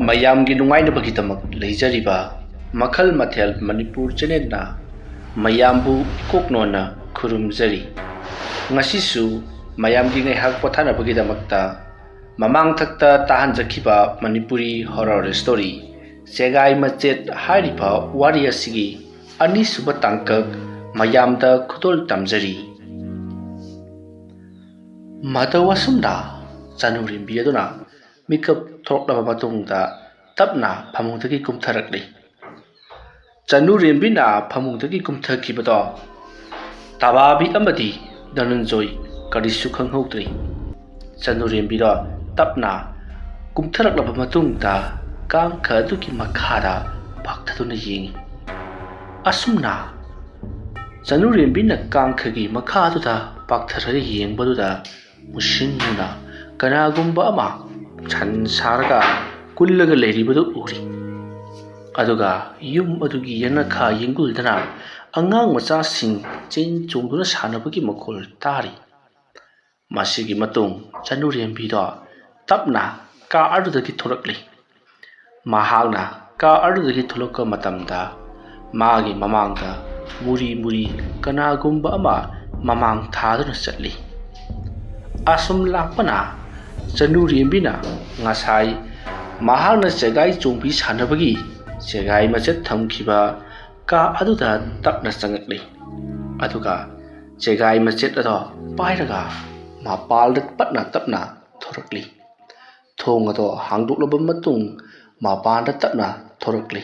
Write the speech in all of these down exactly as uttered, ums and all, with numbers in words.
ꯃꯌꯥꯝꯒꯤ ꯅꯨꯡꯉꯥꯏꯅꯕꯒꯤꯗꯃꯛ ꯂꯩꯖꯔꯤꯕ ꯃꯈꯜ ꯃꯊꯦꯜ ꯃꯅꯤꯄꯨꯔ ꯆꯦꯅꯦꯜꯅ ꯃꯌꯥꯝꯕꯨ ꯏꯀꯣꯛꯅꯣꯟꯅ ꯈꯨꯔꯨꯝꯖꯔꯤ꯫ ꯉꯁꯤꯁꯨ ꯃꯌꯥꯝꯒꯤ ꯉꯥꯏꯍꯥꯛ ꯄꯣꯊꯥꯅꯕꯒꯤꯗꯃꯛꯇ ꯃꯃꯥꯡꯊꯛꯇ ꯇꯥꯍꯟꯖꯈꯤꯕ ꯃꯅꯤꯄꯨꯔꯤ ꯍꯣꯔꯔ ꯁ꯭ꯇꯣꯔꯤ ꯆꯦꯒꯥꯏ ꯃꯆꯦꯠ ꯍꯥꯏꯔꯤꯕ ꯋꯥꯔꯤ ꯑꯁꯤꯒꯤ ꯑꯅꯤꯁꯨꯕ ꯇꯥꯡꯀꯛ ꯃꯌꯥꯝꯗ ꯈꯨꯗꯣꯜ ꯇꯝꯖꯔꯤ꯫ ꯃꯇꯧ ꯑꯁꯨꯝꯅ ꯆꯅꯨꯔꯦꯝꯕꯤ ꯑꯗꯨꯅ ꯃꯤꯀꯞ ꯊꯣꯛꯂꯕ ꯃꯇꯨꯡꯗ ꯇꯞꯅ ꯐꯃꯨꯡꯗꯒꯤ ꯀꯨꯝꯊꯔꯛꯂꯤ꯫ ꯆꯅꯨꯔꯦꯝꯕꯤꯅ ꯐꯃꯨꯡꯗꯒꯤ ꯀꯨꯝꯊꯈꯤꯕꯗꯣ ꯇꯕꯥꯕꯤ ꯑꯃꯗꯤ ꯙꯅꯟꯖꯣꯏ ꯀꯔꯤꯁꯨ ꯈꯪꯍꯧꯗ꯭ꯔꯤ꯫ ꯆꯅꯨꯔꯦꯝꯕꯤꯗꯣ ꯇꯞꯅ ꯀꯨꯝꯊꯔꯛꯂꯕ ꯃꯇꯨꯡꯗ ꯀꯥꯡꯈ ꯑꯗꯨꯒꯤ ꯃꯈꯥꯗ ꯄꯥꯛꯊꯗꯨꯅ ꯌꯦꯡꯏ꯫ ꯑꯁꯨꯝꯅ ꯆꯅꯨꯔꯦꯝꯕꯤꯅ ꯀꯥꯡꯈꯒꯤ ꯃꯈꯥꯗꯨꯗ ꯄꯥꯛꯊꯔꯒ ꯌꯦꯡꯕꯗꯨꯗ ꯃꯨꯁꯤꯟ ꯃꯨꯅ ꯀꯅꯥꯒꯨꯝꯕ ꯑꯃ ꯁꯟ ꯁꯥꯔꯒ ꯀꯨꯜꯂꯒ ꯂꯩꯔꯤꯕꯗꯨ ꯎꯔꯤ꯫ ꯑꯗꯨꯒ ꯌꯨꯝ ꯑꯗꯨꯒꯤ ꯌꯦꯅꯈꯥ ꯌꯦꯡꯒꯨꯜꯗꯅ ꯑꯉꯥꯡ ꯃꯆꯥꯁꯤꯡ ꯆꯦꯟ ꯆꯣꯡꯗꯨꯅ ꯁꯥꯟꯅꯕꯒꯤ ꯃꯈꯣꯜ ꯇꯥꯔꯤ꯫ ꯃꯁꯤꯒꯤ ꯃꯇꯨꯡ ꯆꯅꯨꯔꯦꯝꯕꯤꯗꯣ ꯇꯞꯅ ꯀꯥ ꯑꯗꯨꯗꯒꯤ ꯊꯣꯔꯛꯂꯤ꯫ ꯃꯍꯥꯛꯅ ꯀꯥ ꯑꯗꯨꯗꯒꯤ ꯊꯣꯛꯂꯛꯄ ꯃꯇꯝꯗ ꯃꯥꯒꯤ ꯃꯃꯥꯡꯗ ꯃꯨꯔꯤ ꯃꯨꯔꯤ ꯀꯅꯥꯒꯨꯝꯕ ꯑꯃ ꯃꯃꯥꯡ ꯊꯥꯗꯨꯅ ꯆꯠꯂꯤ꯫ ꯑꯁꯨꯝ ꯂꯥꯛꯄꯅ ꯆꯅꯨꯔꯦꯝꯕꯤꯅ ꯉꯁꯥꯏ ꯃꯍꯥꯛꯅ ꯆꯦꯒꯥꯏ ꯆꯣꯡꯕꯤ ꯁꯥꯟꯅꯕꯒꯤ ꯆꯦꯒꯥꯏ ꯃꯆꯦꯠ ꯊꯝꯈꯤꯕ ꯀꯥ ꯑꯗꯨꯗ ꯇꯞꯅ ꯆꯪꯉꯛꯂꯤ꯫ ꯑꯗꯨꯒ ꯆꯦꯒꯥꯏ ꯃꯆꯦꯠ ꯑꯗꯣ ꯄꯥꯏꯔꯒ ꯃꯄꯥꯜꯗ ꯄꯠꯅ ꯇꯞꯅ ꯊꯣꯔꯛꯂꯤ꯫ ꯊꯣꯡ ꯑꯗꯣ ꯍꯥꯡꯗꯣꯛꯂꯕ ꯃꯇꯨꯡ ꯃꯄꯥꯟꯗ ꯇꯞꯅ ꯊꯣꯔꯛꯂꯤ꯫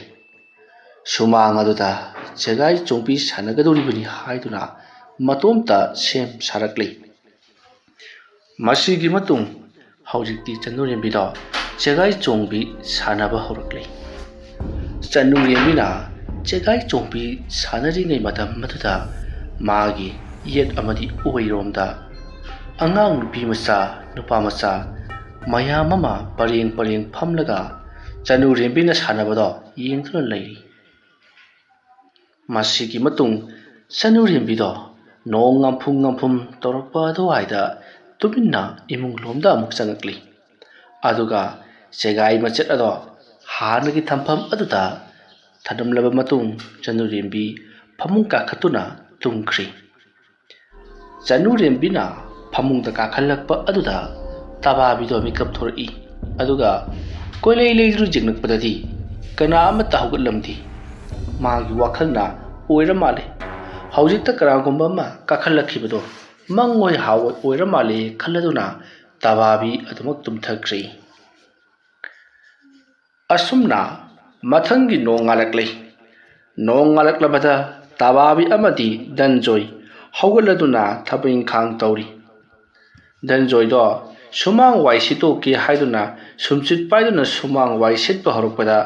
ꯁꯨꯃꯥꯡ ꯑꯗꯨꯗ ꯆꯦꯒꯥꯏ ꯆꯣꯡꯕꯤ ꯁꯥꯟꯅꯒꯗꯧꯔꯤꯕꯅꯤ ꯍꯥꯏꯗꯨꯅ ꯃꯇꯣꯝꯇ ꯁꯦꯝ ꯁꯥꯔꯛꯂꯤ꯫ ꯃꯁꯤꯒꯤ ꯃꯇꯨꯡ ꯍꯧꯖꯤꯛꯇꯤ ꯆꯅꯨꯔꯦꯝꯕꯤꯗꯣ ꯆꯦꯒꯥꯏ ꯆꯣꯡꯕꯤ ꯁꯥꯟꯅꯕ ꯍꯧꯔꯛꯂꯤ꯫ ꯆꯅꯨꯔꯦꯝꯕꯤꯅ ꯆꯦꯒꯥꯏ ꯆꯣꯡꯕꯤ ꯁꯥꯟꯅꯔꯤꯉꯩ ꯃꯇꯝ ꯑꯗꯨꯗ ꯃꯥꯒꯤ ꯌꯦꯠ ꯑꯃꯗꯤ ꯑꯣꯏꯔꯣꯝꯗ ꯑꯉꯥꯡ ꯅꯨꯄꯤ ꯃꯆꯥ, ꯅꯨꯄꯥ ꯃꯆꯥ ꯃꯌꯥꯝ ꯑꯃ ꯄꯔꯦꯡ ꯄꯔꯦꯡ ꯐꯝꯂꯒ ꯆꯅꯨꯔꯦꯝꯕꯤꯅ ꯁꯥꯟꯅꯕꯗꯣ ꯌꯦꯡꯗꯨꯅ ꯂꯩꯔꯤ꯫ ꯃꯁꯤꯒꯤ ꯃꯇꯨꯡ ꯆꯅꯨꯔꯦꯝꯕꯤꯗꯣ ꯅꯣꯡ ꯉꯝꯐꯨꯝ ꯉꯝꯐꯨꯝ ꯇꯧꯔꯛꯄ ꯑꯗꯨꯋꯥꯏꯗ ꯇꯨꯃꯤꯟꯅ ꯏꯃꯨꯡ ꯂꯣꯝꯗ ꯑꯃꯨꯛ ꯆꯪꯉꯛꯂꯤ꯫ ꯑꯗꯨꯒ ꯆꯦꯒꯥꯏ ꯃꯆꯦꯠ ꯑꯗꯣ ꯍꯥꯟꯅꯒꯤ ꯊꯝꯐꯝ ꯑꯗꯨꯗ ꯊꯅꯝꯂꯕ ꯃꯇꯨꯡ ꯆꯅꯨꯔꯦꯝꯕꯤ ꯐꯃꯨꯡ ꯀꯥꯈꯠꯇꯨꯅ ꯇꯨꯝꯈ꯭ꯔꯤ꯫ ꯆꯅꯨꯔꯦꯝꯕꯤꯅ ꯐꯃꯨꯡꯗ ꯀꯥꯈꯠꯂꯛꯄ ꯑꯗꯨꯗ ꯇꯕꯥꯕꯤꯗꯣ ꯃꯤꯀꯞ ꯊꯣꯔꯛꯏ꯫ ꯑꯗꯨꯒ ꯀꯣꯏꯂꯩ ꯂꯩꯗꯨꯅ ꯌꯦꯡꯂꯛꯄꯗꯗꯤ ꯀꯅꯥ ꯑꯃꯠꯇ ꯍꯧꯒꯠꯂꯝꯗꯦ꯫ ꯃꯥꯒꯤ ꯋꯥꯈꯜꯅ ꯑꯣꯏꯔ ꯃꯥꯜꯂꯦ, ꯍꯧꯖꯤꯛꯇ ꯀꯅꯥꯒꯨꯝꯕ ꯑꯃ ꯀꯥꯈꯠꯂꯛꯈꯤꯕꯗꯣ ꯃꯪ ꯑꯣꯏ ꯍꯥꯎ ꯑꯣꯏꯔ ꯃꯥꯜꯂꯦ ꯈꯜꯂꯗꯨꯅ ꯇꯕꯥꯕꯤ ꯑꯗꯨꯃꯛ ꯇꯨꯝꯊꯈ꯭ꯔꯦ꯫ ꯑꯁꯨꯝꯅ ꯃꯊꯪꯒꯤ ꯅꯣꯡ ꯉꯥꯜꯂꯛꯂꯦ꯫ ꯅꯣꯡ ꯉꯥꯜꯂꯛꯂꯕꯗ ꯇꯕꯥꯕꯤ ꯑꯃꯗꯤ ꯗꯟꯖꯣꯏ ꯍꯧꯒꯠꯂꯗꯨꯅ ꯊꯕꯛ ꯏꯪꯈꯥꯡ ꯇꯧꯔꯤ꯫ ꯗꯟꯖꯣꯏꯗꯣ ꯁꯨꯃꯥꯡ ꯋꯥꯏ ꯁꯤꯠꯇꯣꯛꯀꯦ ꯍꯥꯏꯗꯨꯅ ꯁꯨꯝꯆꯤꯠ ꯄꯥꯏꯗꯨꯅ ꯁꯨꯃꯥꯡ ꯋꯥꯏ ꯁꯤꯠꯄ ꯍꯧꯔꯛꯄꯗ,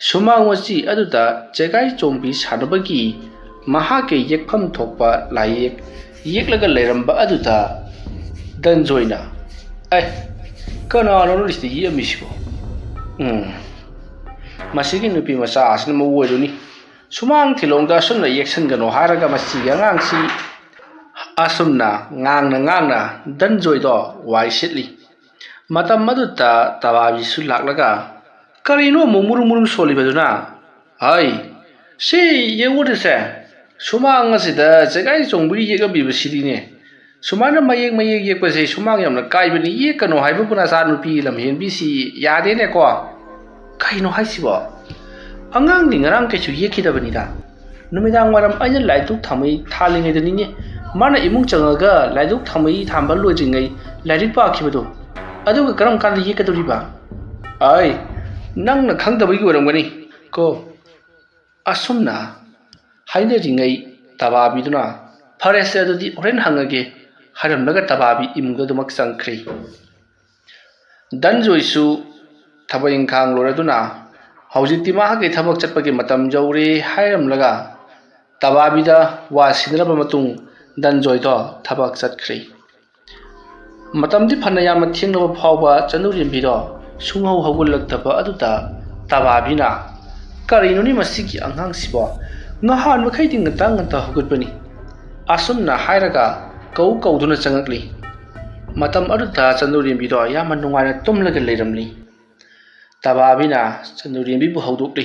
ꯁꯨꯃꯥꯡ ꯃꯆꯤ ꯑꯗꯨꯗ ꯆꯦꯒꯥꯏ ꯆꯣꯡꯕꯤ ꯁꯥꯟꯅꯕꯒꯤ ꯃꯍꯥꯛꯀꯤ ꯌꯦꯛꯐꯝ ꯊꯣꯛꯄ ꯂꯥꯏꯌꯦꯛ ꯌꯦꯛꯂꯒ ꯂꯩꯔꯝꯕ ꯑꯗꯨꯗ ꯗꯟꯖꯣꯏꯅ, "ꯑꯦ, ꯀꯅꯥꯅꯣ ꯁꯤꯗ ꯌꯦꯛꯑꯝꯃꯤꯁꯤꯕꯣ? ꯎꯝ, ꯃꯁꯤꯒꯤ ꯅꯨꯄꯤ ꯃꯆꯥ ꯑꯁꯤꯅ ꯃꯧ ꯑꯣꯏꯔꯨꯅꯤ꯫ ꯁꯨꯃꯥꯡ ꯊꯤꯂꯣꯡꯗ ꯑꯁꯨꯝꯅ ꯌꯦꯛꯁꯟꯒꯅꯣ ꯍꯥꯏꯔꯒ ꯃꯁꯤꯒꯤ ꯑꯉꯥꯡꯁꯤ"꯫ ꯑꯁꯨꯝꯅ ꯉꯥꯡꯅ ꯉꯥꯡꯅ ꯗꯟꯖꯣꯏꯗꯣ ꯋꯥꯏ ꯁꯤꯠꯂꯤ꯫ ꯃꯇꯝ ꯑꯗꯨꯗ ꯇꯕꯥꯕꯤꯁꯨ ꯂꯥꯛꯂꯒ, "ꯀꯔꯤꯅꯣ ꯑꯃꯨꯛ ꯃꯨꯔꯨꯝ ꯃꯨꯔꯨꯝ ꯁꯣꯜꯂꯤꯕꯗꯨꯅ? ꯍꯩ, ꯁꯤ ꯌꯦꯡꯉꯨꯗꯁꯦ, ꯁꯨꯃꯥꯡ ꯑꯁꯤꯗ ꯆꯦꯒꯥꯏ ꯆꯣꯡꯕꯒꯤ ꯌꯦꯛꯑꯝꯃꯤꯕꯁꯤꯗꯤꯅꯦ꯫ ꯁꯨꯃꯥꯏꯅ ꯃꯌꯦꯛ ꯃꯌꯦꯛ ꯌꯦꯛꯄꯁꯦ ꯁꯨꯃꯥꯡ ꯌꯥꯝꯅ ꯀꯥꯏꯕꯅꯤ, ꯌꯦꯛꯀꯅꯣ ꯍꯥꯏꯕꯕꯨ ꯅꯆꯥ ꯅꯨꯄꯤ ꯂꯝꯍꯦꯟꯕꯤꯁꯤ ꯌꯥꯗꯦꯅꯦꯀꯣ"꯫ "ꯀꯩꯅꯣ ꯍꯥꯏꯁꯤꯕꯣ? ꯑꯉꯥꯡꯗꯤ ꯉꯔꯥꯡ ꯀꯩꯁꯨ ꯌꯦꯛꯈꯤꯗꯕꯅꯤꯗ꯫ ꯅꯨꯃꯤꯗꯥꯡ ꯋꯥꯏꯔꯝ ꯑꯩꯅ ꯂꯥꯏꯗꯨꯛ ꯊꯥꯃꯩ ꯊꯥꯜꯂꯤꯉꯩꯗꯅꯤꯅꯦ꯫ ꯃꯥꯅ ꯏꯃꯨꯡ ꯆꯪꯉꯒ ꯂꯥꯏꯗꯨꯛ ꯊꯥꯃꯩ ꯊꯥꯟꯕ ꯂꯣꯏꯗ꯭ꯔꯤꯉꯩ ꯂꯥꯏꯔꯤꯛ ꯄꯥꯈꯤꯕꯗꯣ꯫ ꯑꯗꯨꯒ ꯀꯔꯝ ꯀꯥꯟꯗ ꯌꯦꯛꯀꯗꯧꯔꯤꯕ?" "ꯑꯩ, ꯅꯪꯅ ꯈꯪꯗꯕꯒꯤ ꯑꯣꯏꯔꯝꯒꯅꯤ ꯀꯣ"꯫ ꯑꯁꯨꯝꯅ ꯍꯥꯏꯅꯔꯤꯉꯩ ꯇꯕꯥꯕꯤꯗꯨꯅ, "ꯐꯔꯦꯁꯦ, ꯑꯗꯨꯗꯤ ꯍꯣꯔꯦꯟ ꯍꯪꯉꯒꯦ" ꯍꯥꯏꯔꯝꯂꯒ ꯇꯕꯥꯕꯤ ꯏꯃꯨꯡꯗ ꯑꯗꯨꯃꯛ ꯆꯪꯈ꯭ꯔꯦ꯫ ꯗꯟꯖꯣꯏꯁꯨ ꯊꯕꯛ ꯏꯪꯈꯥꯡ ꯂꯣꯏꯔꯗꯨꯅ ꯍꯧꯖꯤꯛꯇꯤ ꯃꯍꯥꯛꯀꯤ ꯊꯕꯛ ꯆꯠꯄꯒꯤ ꯃꯇꯝ ꯌꯧꯔꯦ ꯍꯥꯏꯔꯝꯂꯒ ꯇꯕꯥꯕꯤꯗ ꯋꯥ ꯁꯤꯟꯅꯔꯕ ꯃꯇꯨꯡ ꯗꯟꯖꯣꯏꯗꯣ ꯊꯕꯛ ꯆꯠꯈ꯭ꯔꯦ꯫ ꯃꯇꯝꯗꯤ ꯐꯅ ꯌꯥꯝꯅ ꯊꯦꯡꯂꯕ ꯐꯥꯎꯕ ꯆꯅꯨꯔꯦꯝꯕꯤꯗꯣ ꯁꯨꯡꯍꯧ ꯍꯧꯒꯠꯂꯛꯇꯕ ꯑꯗꯨꯗ ꯇꯕꯥꯕꯤꯅ, "ꯀꯔꯤꯅꯣꯅꯦ ꯃꯁꯤꯒꯤ ꯑꯉꯥꯡꯁꯤꯕꯣ? ꯅꯍꯥꯟ ꯃꯈꯩꯗꯤ ꯉꯟꯇꯥ ꯉꯟꯇꯥ ꯍꯧꯒꯠꯄꯅꯤ"꯫ ꯑꯁꯨꯝꯅ ꯍꯥꯏꯔꯒ ꯀꯧ ꯀꯧꯗꯨꯅ ꯆꯪꯉꯛꯂꯤ꯫ ꯃꯇꯝ ꯑꯗꯨꯗ ꯆꯅꯨꯔꯦꯝꯕꯤꯗꯣ ꯌꯥꯝꯅ ꯅꯨꯡꯉꯥꯏꯅ ꯇꯨꯝꯂꯒ ꯂꯩꯔꯝꯂꯤ꯫ ꯇꯕꯥꯕꯤꯅ ꯆꯅꯨꯔꯦꯝꯕꯤꯕꯨ ꯍꯧꯗꯣꯛꯂꯤ꯫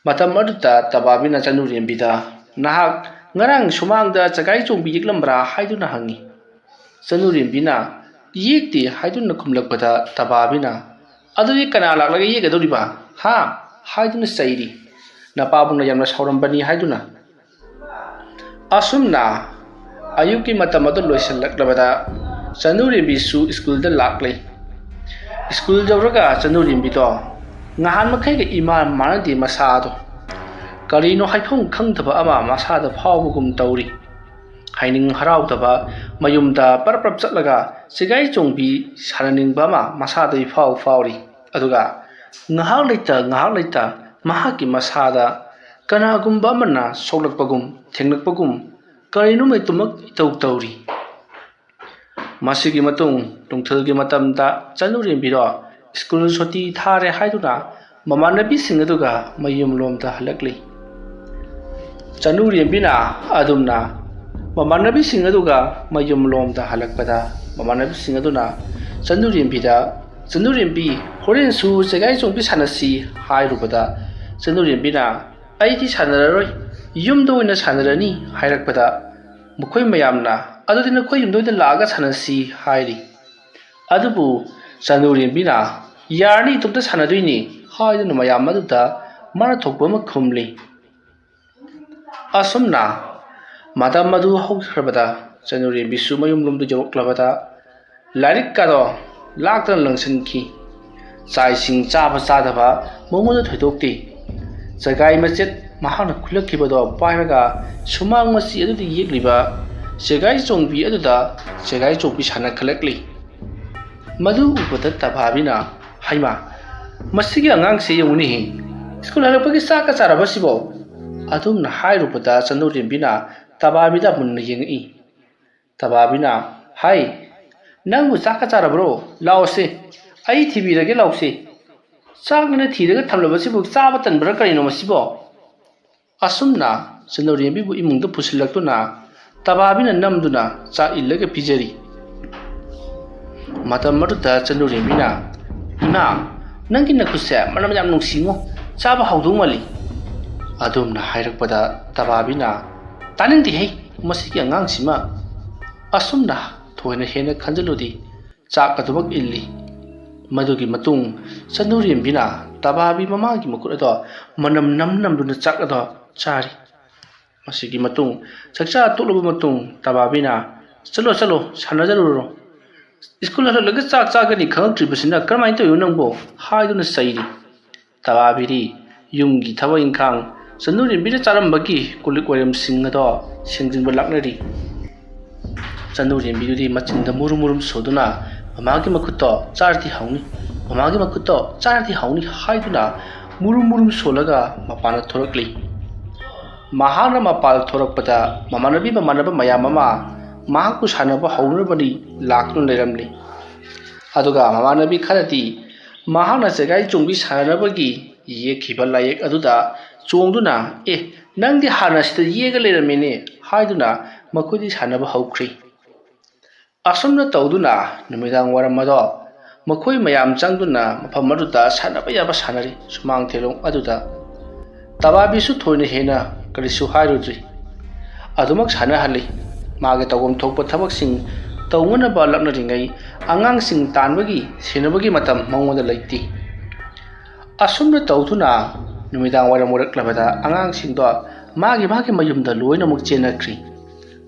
ꯃꯇꯝ ꯑꯗꯨꯗ ꯇꯕꯥꯕꯤꯅ ꯆꯅꯨꯔꯦꯝꯕꯤꯗ, "ꯅꯍꯥꯛ ꯉꯔꯥꯡ ꯁꯨꯃꯥꯡꯗ ꯆꯒꯥꯏ ꯆꯣꯡꯕꯤ ꯌꯦꯛꯂꯝꯕ꯭ꯔꯥ?" ꯍꯥꯏꯗꯨꯅ ꯍꯪꯉꯤ꯫ ꯆꯅꯨꯔꯦꯝꯕꯤꯅ, "ꯌꯦꯛꯇꯦ" ꯍꯥꯏꯗꯨꯅ ꯈꯨꯝꯂꯛꯄꯗ ꯇꯕꯥꯕꯤꯅ, "ꯑꯗꯨꯗꯤ ꯀꯅꯥ ꯂꯥꯛꯂꯒ ꯌꯦꯛꯀꯗꯧꯔꯤꯕ? ꯍꯥ?" ꯍꯥꯏꯗꯨꯅ ꯆꯩꯔꯤ꯫ "ꯅꯄꯥꯕꯨꯡꯅ ꯌꯥꯝꯅ ꯁꯥꯎꯔꯝꯕꯅꯤ" ꯍꯥꯏꯗꯨꯅ꯫ ꯑꯁꯨꯝꯅ ꯑꯌꯨꯛꯀꯤ ꯃꯇꯝ ꯑꯗꯨ ꯂꯣꯏꯁꯤꯜꯂꯛꯂꯕꯗ ꯆꯅꯨꯔꯦꯝꯕꯤꯁꯨ ꯁ꯭ꯀꯨꯜꯗ ꯂꯥꯛꯂꯦ꯫ ꯁ꯭ꯀꯨꯜ ꯌꯧꯔꯒ ꯆꯅꯨꯔꯦꯝꯕꯤꯗꯣ ꯉꯍꯥꯟ ꯃꯈꯩꯒ ꯏꯃꯥꯟ ꯃꯥꯟꯅꯗꯦ ꯃꯁꯥꯗꯣ꯫ ꯀꯔꯤꯅꯣ ꯍꯥꯏꯐꯝ ꯈꯪꯗꯕ ꯑꯃ ꯃꯁꯥꯗ ꯐꯥꯎꯕꯒꯨꯝ ꯇꯧꯔꯤ꯫ ꯍꯥꯏꯅꯤꯡ ꯍꯔꯥꯎꯗꯕ ꯃꯌꯨꯝꯗ ꯄꯔꯞ ꯄꯔꯞ ꯆꯠꯂꯒ ꯆꯒꯥꯏ ꯆꯣꯡꯕꯤ ꯁꯥꯟꯅꯅꯤꯡꯕ ꯑꯃ ꯃꯁꯥꯗ ꯏꯐꯥꯎ ꯐꯥꯎꯔꯤ꯫ ꯑꯗꯨꯒ ꯉꯥꯏꯍꯥꯛ ꯂꯩꯇ ꯉꯥꯏꯍꯥꯛ ꯂꯩꯇ ꯃꯍꯥꯛꯀꯤ ꯃꯁꯥꯗ ꯀꯅꯥꯒꯨꯝꯕ ꯑꯃꯅ ꯁꯣꯛꯂꯛꯄꯒꯨꯝ, ꯊꯦꯡꯂꯛꯄꯒꯨꯝ, ꯀꯔꯤꯅꯣꯃ ꯏꯇꯧ ꯇꯧꯔꯤ꯫ ꯃꯁꯤꯒꯤ ꯃꯇꯨꯡ ꯅꯨꯡꯊꯤꯜꯒꯤ ꯃꯇꯝꯗ ꯆꯅꯨꯔꯦꯝꯕꯤꯗꯣ ꯁ꯭ꯀꯨꯜ ꯁꯨꯇꯤ ꯊꯥꯔꯦ ꯍꯥꯏꯗꯨꯅ ꯃꯃꯥꯟꯅꯕꯤꯁꯤꯡ ꯑꯗꯨꯒ ꯃꯌꯨꯝꯂꯣꯝꯗ ꯍꯜꯂꯛꯂꯤ꯫ ꯆꯅꯨꯔꯦꯝꯕꯤꯅ ꯑꯗꯨꯝꯅ ꯃꯃꯥꯟꯅꯕꯤꯁꯤꯡ ꯑꯗꯨꯒ ꯃꯌꯨꯝꯂꯣꯝꯗ ꯍꯜꯂꯛꯄꯗ ꯃꯃꯥꯟꯅꯕꯤꯁꯤꯡ ꯑꯗꯨꯅ ꯆꯅꯨꯔꯦꯝꯕꯤꯗ, "ꯆꯅꯨꯔꯦꯝꯕꯤ, ꯍꯣꯔꯦꯟꯁꯨ ꯆꯦꯒꯥꯏ ꯆꯣꯡꯕꯤ ꯁꯥꯟꯅꯁꯤ" ꯍꯥꯏꯔꯨꯕꯗ ꯆꯅꯨꯔꯦꯝꯕꯤꯅ, "ꯑꯩꯗꯤ ꯁꯥꯟꯅꯔꯔꯣꯏ, ꯌꯨꯝꯗ ꯑꯣꯏꯅ ꯁꯥꯟꯅꯔꯅꯤ" ꯍꯥꯏꯔꯛꯄꯗ ꯃꯈꯣꯏ ꯃꯌꯥꯝꯅ, "ꯑꯗꯨꯗꯤ ꯅꯈꯣꯏ ꯌꯨꯝꯗ ꯑꯣꯏꯅ ꯂꯥꯛꯑꯒ ꯁꯥꯟꯅꯁꯤ" ꯍꯥꯏꯔꯤ꯫ ꯑꯗꯨꯕꯨ ꯆꯅꯨꯔꯦꯝꯕꯤꯅ, "ꯌꯥꯔꯅꯤ, ꯏꯇꯣꯝꯇ ꯁꯥꯟꯅꯗꯣꯏꯅꯤ" ꯍꯥꯏꯗꯨꯅ ꯃꯌꯥꯝ ꯑꯗꯨꯗ ꯃꯥꯅ ꯊꯣꯛꯄ ꯑꯃ ꯈꯨꯝꯂꯤ꯫ ꯑꯁꯨꯝꯅ ꯃꯇꯝ ꯑꯗꯨ ꯍꯧꯈ꯭ꯔꯕꯗ ꯆꯅꯨꯔꯦꯝꯕꯤꯁꯨ ꯃꯌꯨꯝꯂꯣꯝꯗ ꯌꯧꯔꯛꯂꯕꯗ ꯂꯥꯏꯔꯤꯛꯀꯗꯣ ꯂꯥꯛꯇꯅ ꯂꯪꯁꯤꯟꯈꯤ꯫ ꯆꯥꯛ ꯏꯁꯤꯡ ꯆꯥꯕ ꯆꯥꯗꯕ ꯃꯉꯣꯟꯗ ꯊꯣꯏꯗꯣꯛꯇꯦ꯫ ꯆꯒꯥꯏ ꯃꯆꯦꯠ ꯃꯍꯥꯛꯅ ꯈꯨꯜꯂꯛꯈꯤꯕꯗꯣ ꯄꯥꯏꯔꯒ ꯁꯨꯃꯥꯡ ꯃꯆꯤ ꯑꯗꯨꯗ ꯌꯦꯛꯂꯤꯕ ꯆꯦꯒꯥꯏ ꯆꯣꯡꯕꯤ ꯑꯗꯨꯗ ꯆꯦꯒꯥꯏ ꯆꯣꯡꯕꯤ ꯁꯥꯟꯅꯈꯠꯂꯛꯂꯤ꯫ ꯃꯗꯨ ꯎꯕꯗ ꯇꯕꯥꯕꯤꯅ, "ꯍꯩꯃꯥ, ꯃꯁꯤꯒꯤ ꯑꯉꯥꯡꯁꯦ ꯌꯦꯡꯉꯨꯅꯦꯍꯦ, ꯁ꯭ꯀꯨꯜ ꯍꯜꯂꯛꯄꯒꯤ ꯆꯥꯛꯀ ꯆꯥꯔꯕ ꯁꯤꯕꯣ?" ꯑꯗꯨꯝꯅ ꯍꯥꯏꯔꯨꯕꯗ ꯆꯅꯨꯔꯦꯝꯕꯤꯅ ꯇꯕꯥꯕꯤꯗ ꯃꯨꯟꯅ ꯌꯦꯡꯉꯛꯏ꯫ ꯇꯕꯥꯕꯤꯅ ꯍꯥꯏ, "ꯅꯪꯕꯨ ꯆꯥꯛꯀ ꯆꯥꯔꯕ꯭ꯔꯣ? ꯂꯥꯛꯑꯣꯁꯦ, ꯑꯩ ꯊꯤꯕꯤꯔꯒꯦ, ꯂꯥꯛꯑꯣꯁꯦ꯫ ꯆꯥꯛꯅꯤꯅ ꯊꯤꯔꯒ ꯊꯝꯂꯕꯁꯤꯕꯨ ꯆꯥꯕ ꯇꯟꯕ꯭ꯔꯥ ꯀꯔꯤꯅꯣ ꯃꯁꯤꯕꯣ?" ꯑꯁꯨꯝꯅ ꯆꯅꯨꯔꯦꯝꯕꯤꯕꯨ ꯏꯃꯨꯡꯗ ꯄꯨꯁꯤꯜꯂꯛꯇꯨꯅ ꯇꯕꯥꯕꯤꯅ ꯅꯝꯗꯨꯅ ꯆꯥꯛ ꯏꯜꯂꯒ ꯄꯤꯖꯔꯤ꯫ ꯃꯇꯝ ꯑꯗꯨꯗ ꯆꯅꯨꯔꯦꯝꯕꯤꯅ, "ꯏꯃꯥ, "ꯅꯪꯒꯤ ꯅꯈꯨꯠꯁꯦ ꯃꯅꯝ ꯌꯥꯝ ꯅꯨꯡꯁꯤꯉꯣ, ꯆꯥꯕ ꯍꯥꯎꯗꯧ ꯃꯥꯜꯂꯤ"꯫ ꯑꯗꯨꯝꯅ ꯍꯥꯏꯔꯛꯄꯗ ꯇꯕꯥꯕꯤꯅ, "ꯇꯥꯅꯤꯡꯗꯦꯍꯦ, ꯃꯁꯤꯒꯤ ꯑꯉꯥꯡꯁꯤꯃ"꯫ ꯑꯁꯨꯝꯅ ꯊꯣꯏꯅ ꯍꯦꯟꯅ ꯈꯟꯖꯤꯜꯂꯨꯗꯦ, ꯆꯥꯛ ꯑꯗꯨꯃꯛ ꯏꯜꯂꯤ꯫ ꯃꯗꯨꯒꯤ ꯃꯇꯨꯡ ꯆꯅꯨꯔꯦꯝꯕꯤꯅ ꯇꯕꯥꯕꯤ ꯃꯃꯥꯒꯤ ꯃꯈꯨꯠ ꯑꯗꯣ ꯃꯅꯝ ꯅꯝ ꯅꯝꯗꯨꯅ ꯆꯥꯛ ꯑꯗꯣ ꯆꯥꯔꯤ꯫ ꯃꯁꯤꯒꯤ ꯃꯇꯨꯡ, ꯆꯥꯛꯆꯥ ꯇꯣꯛꯂꯕ ꯃꯇꯨꯡ, ꯇꯕꯥꯕꯤꯅ, "ꯆꯠꯂꯣ, ꯆꯠꯂꯣ, ꯁꯥꯟꯅꯖꯔꯨꯔꯣ꯫ ꯁ꯭ꯀꯨꯜ ꯍꯜꯂꯛꯂꯒ ꯆꯥꯛ ꯆꯥꯒꯅꯤ ꯈꯪꯉꯛꯇ꯭ꯔꯤꯕꯁꯤꯅ ꯀꯔꯝꯍꯥꯏꯅ ꯇꯧꯔꯤꯅꯣ ꯅꯪꯕꯣ?" ꯍꯥꯏꯗꯨꯅ ꯆꯩꯔꯤ꯫ ꯇꯕꯥꯕꯤꯗꯤ ꯌꯨꯝꯒꯤ ꯊꯕꯛ ꯏꯪꯈꯥꯡ, ꯆꯅꯨꯔꯦꯝꯕꯤꯅ ꯆꯥꯔꯝꯕꯒꯤ ꯀꯣꯜꯂꯤꯛ ꯋꯥꯏꯔꯝꯁꯤꯡ ꯑꯗꯣ ꯁꯦꯡꯖꯤꯟꯕ ꯂꯥꯛꯅꯔꯤ꯫ ꯆꯅꯨꯔꯦꯝꯕꯤꯗꯨꯗꯤ ꯃꯆꯤꯟꯗ ꯃꯨꯔꯨꯝ ꯃꯨꯔꯨꯝ ꯁꯣꯗꯨꯅ, "ꯃꯃꯥꯒꯤ ꯃꯈꯨꯠꯇꯣ ꯆꯥꯔꯗꯤ ꯍꯥꯎꯅꯤ, ꯃꯃꯥꯒꯤ ꯃꯈꯨꯠꯇꯣ ꯆꯥꯔꯗꯤ ꯍꯥꯎꯅꯤ" ꯍꯥꯏꯗꯨꯅ ꯃꯨꯔꯨꯝ ꯃꯨꯔꯨꯝ ꯁꯣꯜꯂꯒ ꯃꯄꯥꯟꯗ ꯊꯣꯔꯛꯂꯤ꯫ ꯃꯍꯥꯛꯅ ꯃꯄꯥꯟ ꯊꯣꯔꯛꯄꯗ ꯃꯃꯥꯟꯅꯕꯤ ꯃꯃꯥꯟꯅꯕ ꯃꯌꯥꯝ ꯑꯃ ꯃꯍꯥꯛꯄꯨ ꯁꯥꯟꯅꯕ ꯍꯧꯅꯕꯅꯤ ꯂꯥꯛꯇꯨꯅ ꯂꯩꯔꯝꯂꯤ꯫ ꯑꯗꯨꯒ ꯃꯃꯥꯟꯅꯕꯤ ꯈꯔꯗꯤ ꯃꯍꯥꯛꯅ ꯆꯦꯒꯥꯏ ꯆꯣꯡꯕꯤ ꯁꯥꯟꯅꯅꯕꯒꯤ ꯌꯦꯛꯈꯤꯕ ꯂꯥꯏꯌꯦꯛ ꯑꯗꯨꯗ ꯆꯣꯡꯗꯨꯅ, "ꯑꯦ, ꯅꯪꯗꯤ ꯍꯥꯟꯅ ꯁꯤꯗ ꯌꯦꯛꯑꯒ ꯂꯩꯔꯝꯃꯤꯅꯦ" ꯍꯥꯏꯗꯨꯅ ꯃꯈꯣꯏꯗꯤ ꯁꯥꯟꯅꯕ ꯍꯧꯈ꯭ꯔꯤ꯫ ꯑꯁꯨꯝꯅ ꯇꯧꯗꯨꯅ ꯅꯨꯃꯤꯗꯥꯡ ꯋꯥꯏꯔꯝ ꯑꯗꯣ ꯃꯈꯣꯏ ꯃꯌꯥꯝ ꯆꯪꯗꯨꯅ ꯃꯐꯝ ꯑꯗꯨꯗ ꯁꯥꯟꯅꯕ ꯌꯥꯕ ꯁꯥꯟꯅꯔꯤ꯫ ꯁꯨꯃꯥꯡ ꯊꯦꯂꯣꯡ ꯑꯗꯨꯗ ꯇꯕꯥꯕꯤꯁꯨ ꯊꯣꯏꯅ ꯍꯦꯟꯅ ꯀꯔꯤꯁꯨ ꯍꯥꯏꯔꯨꯗ꯭ꯔꯤ꯫ ꯑꯗꯨꯃꯛ ꯁꯥꯟꯅꯍꯜꯂꯤ꯫ ꯃꯥꯒꯤ ꯇꯧꯐꯝ ꯊꯣꯛꯄ ꯊꯕꯛꯁꯤꯡ ꯇꯧꯅꯅꯕ ꯂꯛꯅꯔꯤꯉꯩ ꯑꯉꯥꯡꯁꯤꯡ ꯇꯥꯟꯕꯒꯤ, ꯁꯦꯟꯅꯕꯒꯤ ꯃꯇꯝ ꯃꯉꯣꯟꯗ ꯂꯩꯇꯦ꯫ ꯑꯁꯨꯝꯅ ꯇꯧꯗꯨꯅ ꯅꯨꯃꯤꯗꯥꯡ ꯋꯥꯏꯔꯝ ꯑꯣꯏꯔꯛꯂꯕꯗ ꯑꯉꯥꯡꯁꯤꯡꯗꯣ ꯃꯥꯒꯤ ꯃꯥꯒꯤ ꯃꯌꯨꯝꯗ ꯂꯣꯏꯅꯃꯛ ꯆꯦꯟꯅꯈ꯭ꯔꯤ꯫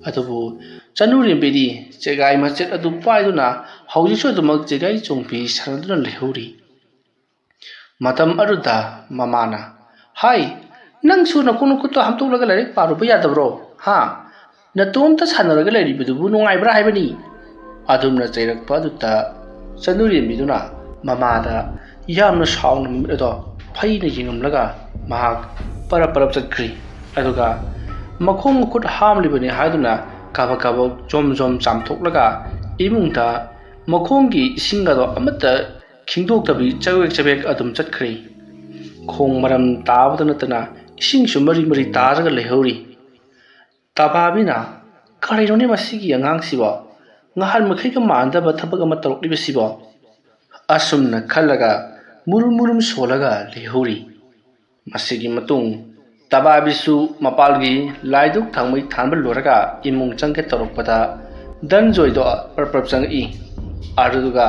ꯑꯗꯨꯕꯨ ꯆꯅꯨꯔꯦꯝꯕꯤꯗꯤ ꯆꯦꯒꯥꯏ ꯃꯆꯦꯠ ꯑꯗꯨ ꯄꯥꯏꯗꯨꯅ ꯍꯧꯖꯤꯛꯁꯨ ꯑꯗꯨꯃꯛ ꯆꯦꯒꯥꯏ ꯆꯣꯡꯕꯤ ꯁꯥꯟꯅꯗꯨꯅ ꯂꯩꯍꯧꯔꯤ꯫ ꯃꯇꯝ ꯑꯗꯨꯗ ꯃꯃꯥꯅ, "ꯍꯥꯏ, ꯅꯪꯁꯨ ꯅꯈꯣꯡ ꯅꯈꯨꯠꯇꯣ ꯍꯥꯝꯗꯣꯛꯂꯒ ꯂꯥꯏꯔꯤꯛ ꯄꯥꯔꯨꯕ ꯌꯥꯗꯕ꯭ꯔꯣ? ꯍꯥ? ꯅꯇꯣꯝꯇ ꯁꯥꯟꯅꯔꯒ ꯂꯩꯔꯤꯕꯗꯨꯕꯨ ꯅꯨꯡꯉꯥꯏꯕ꯭ꯔꯥ ꯍꯥꯏꯕꯅꯤ?" ꯑꯗꯨꯝꯅ ꯆꯩꯔꯛꯄ ꯑꯗꯨꯗ ꯆꯅꯨꯔꯦꯝꯕꯤꯗꯨꯅ ꯃꯃꯥꯗ ꯌꯥꯝꯅ ꯁꯥꯎꯅ ꯃꯃꯤꯠ ꯑꯗꯣ ꯐꯩꯅ ꯌꯦꯡꯂꯝꯂꯒ ꯃꯍꯥꯛ ꯄꯔꯞ ꯄꯔꯞ ꯆꯠꯈ꯭ꯔꯤ꯫ ꯑꯗꯨꯒ ꯃꯈꯣꯡ ꯃꯈꯨꯠ ꯍꯥꯝꯂꯤꯕꯅꯤ ꯍꯥꯏꯗꯨꯅ ꯀꯥꯕꯛ ꯀꯥꯕꯛ ꯖꯣꯝ ꯖꯣꯝ ꯆꯥꯝꯊꯣꯛꯂꯒ ꯏꯃꯨꯡꯗ ꯃꯈꯣꯡꯒꯤ ꯏꯁꯤꯡ ꯑꯗꯣ ꯑꯃꯠꯇ ꯈꯤꯡꯗꯣꯛꯇꯕꯤ ꯆꯕꯦꯛ ꯆꯕꯦꯛ ꯑꯗꯨꯝ ꯆꯠꯈ꯭ꯔꯦ꯫ ꯈꯣꯡ ꯃꯔꯝ ꯇꯥꯕꯗ ꯅꯠꯇꯅ ꯏꯁꯤꯡꯁꯨ ꯃꯔꯤ ꯃꯔꯤ ꯇꯥꯔꯒ ꯂꯩꯍꯧꯔꯤ꯫ ꯇꯕꯥꯕꯤꯅ, "ꯀꯔꯤꯅꯣꯅꯦ ꯃꯁꯤꯒꯤ ꯑꯉꯥꯡꯁꯤꯕꯣ? ꯉꯍꯥꯟ ꯃꯈꯩꯒ ꯃꯥꯟꯅꯗꯕ ꯊꯕꯛ ꯑꯃ ꯇꯧꯔꯛꯂꯤꯕꯁꯤꯕꯣ?" ꯑꯁꯨꯝꯅ ꯈꯜꯂꯒ ꯃꯨꯔꯨꯝ ꯃꯨꯔꯨꯝ ꯁꯣꯜꯂꯒ ꯂꯩꯍꯧꯔꯤ꯫ ꯃꯁꯤꯒꯤ ꯃꯇꯨꯡ ꯇꯕꯥꯕꯤꯁꯨ ꯃꯄꯥꯜꯒꯤ ꯂꯥꯏꯗꯨꯛ ꯊꯥꯎꯃꯩ ꯊꯥꯟꯕ ꯂꯣꯏꯔꯒ ꯏꯃꯨꯡ ꯆꯪꯒꯦ ꯇꯧꯔꯛꯄꯗ ꯗꯟꯖꯣꯏꯗꯣ ꯄꯔꯞ ꯄꯔꯞ ꯆꯪꯉꯛꯏ꯫ ꯑꯗꯨꯗꯨꯒ,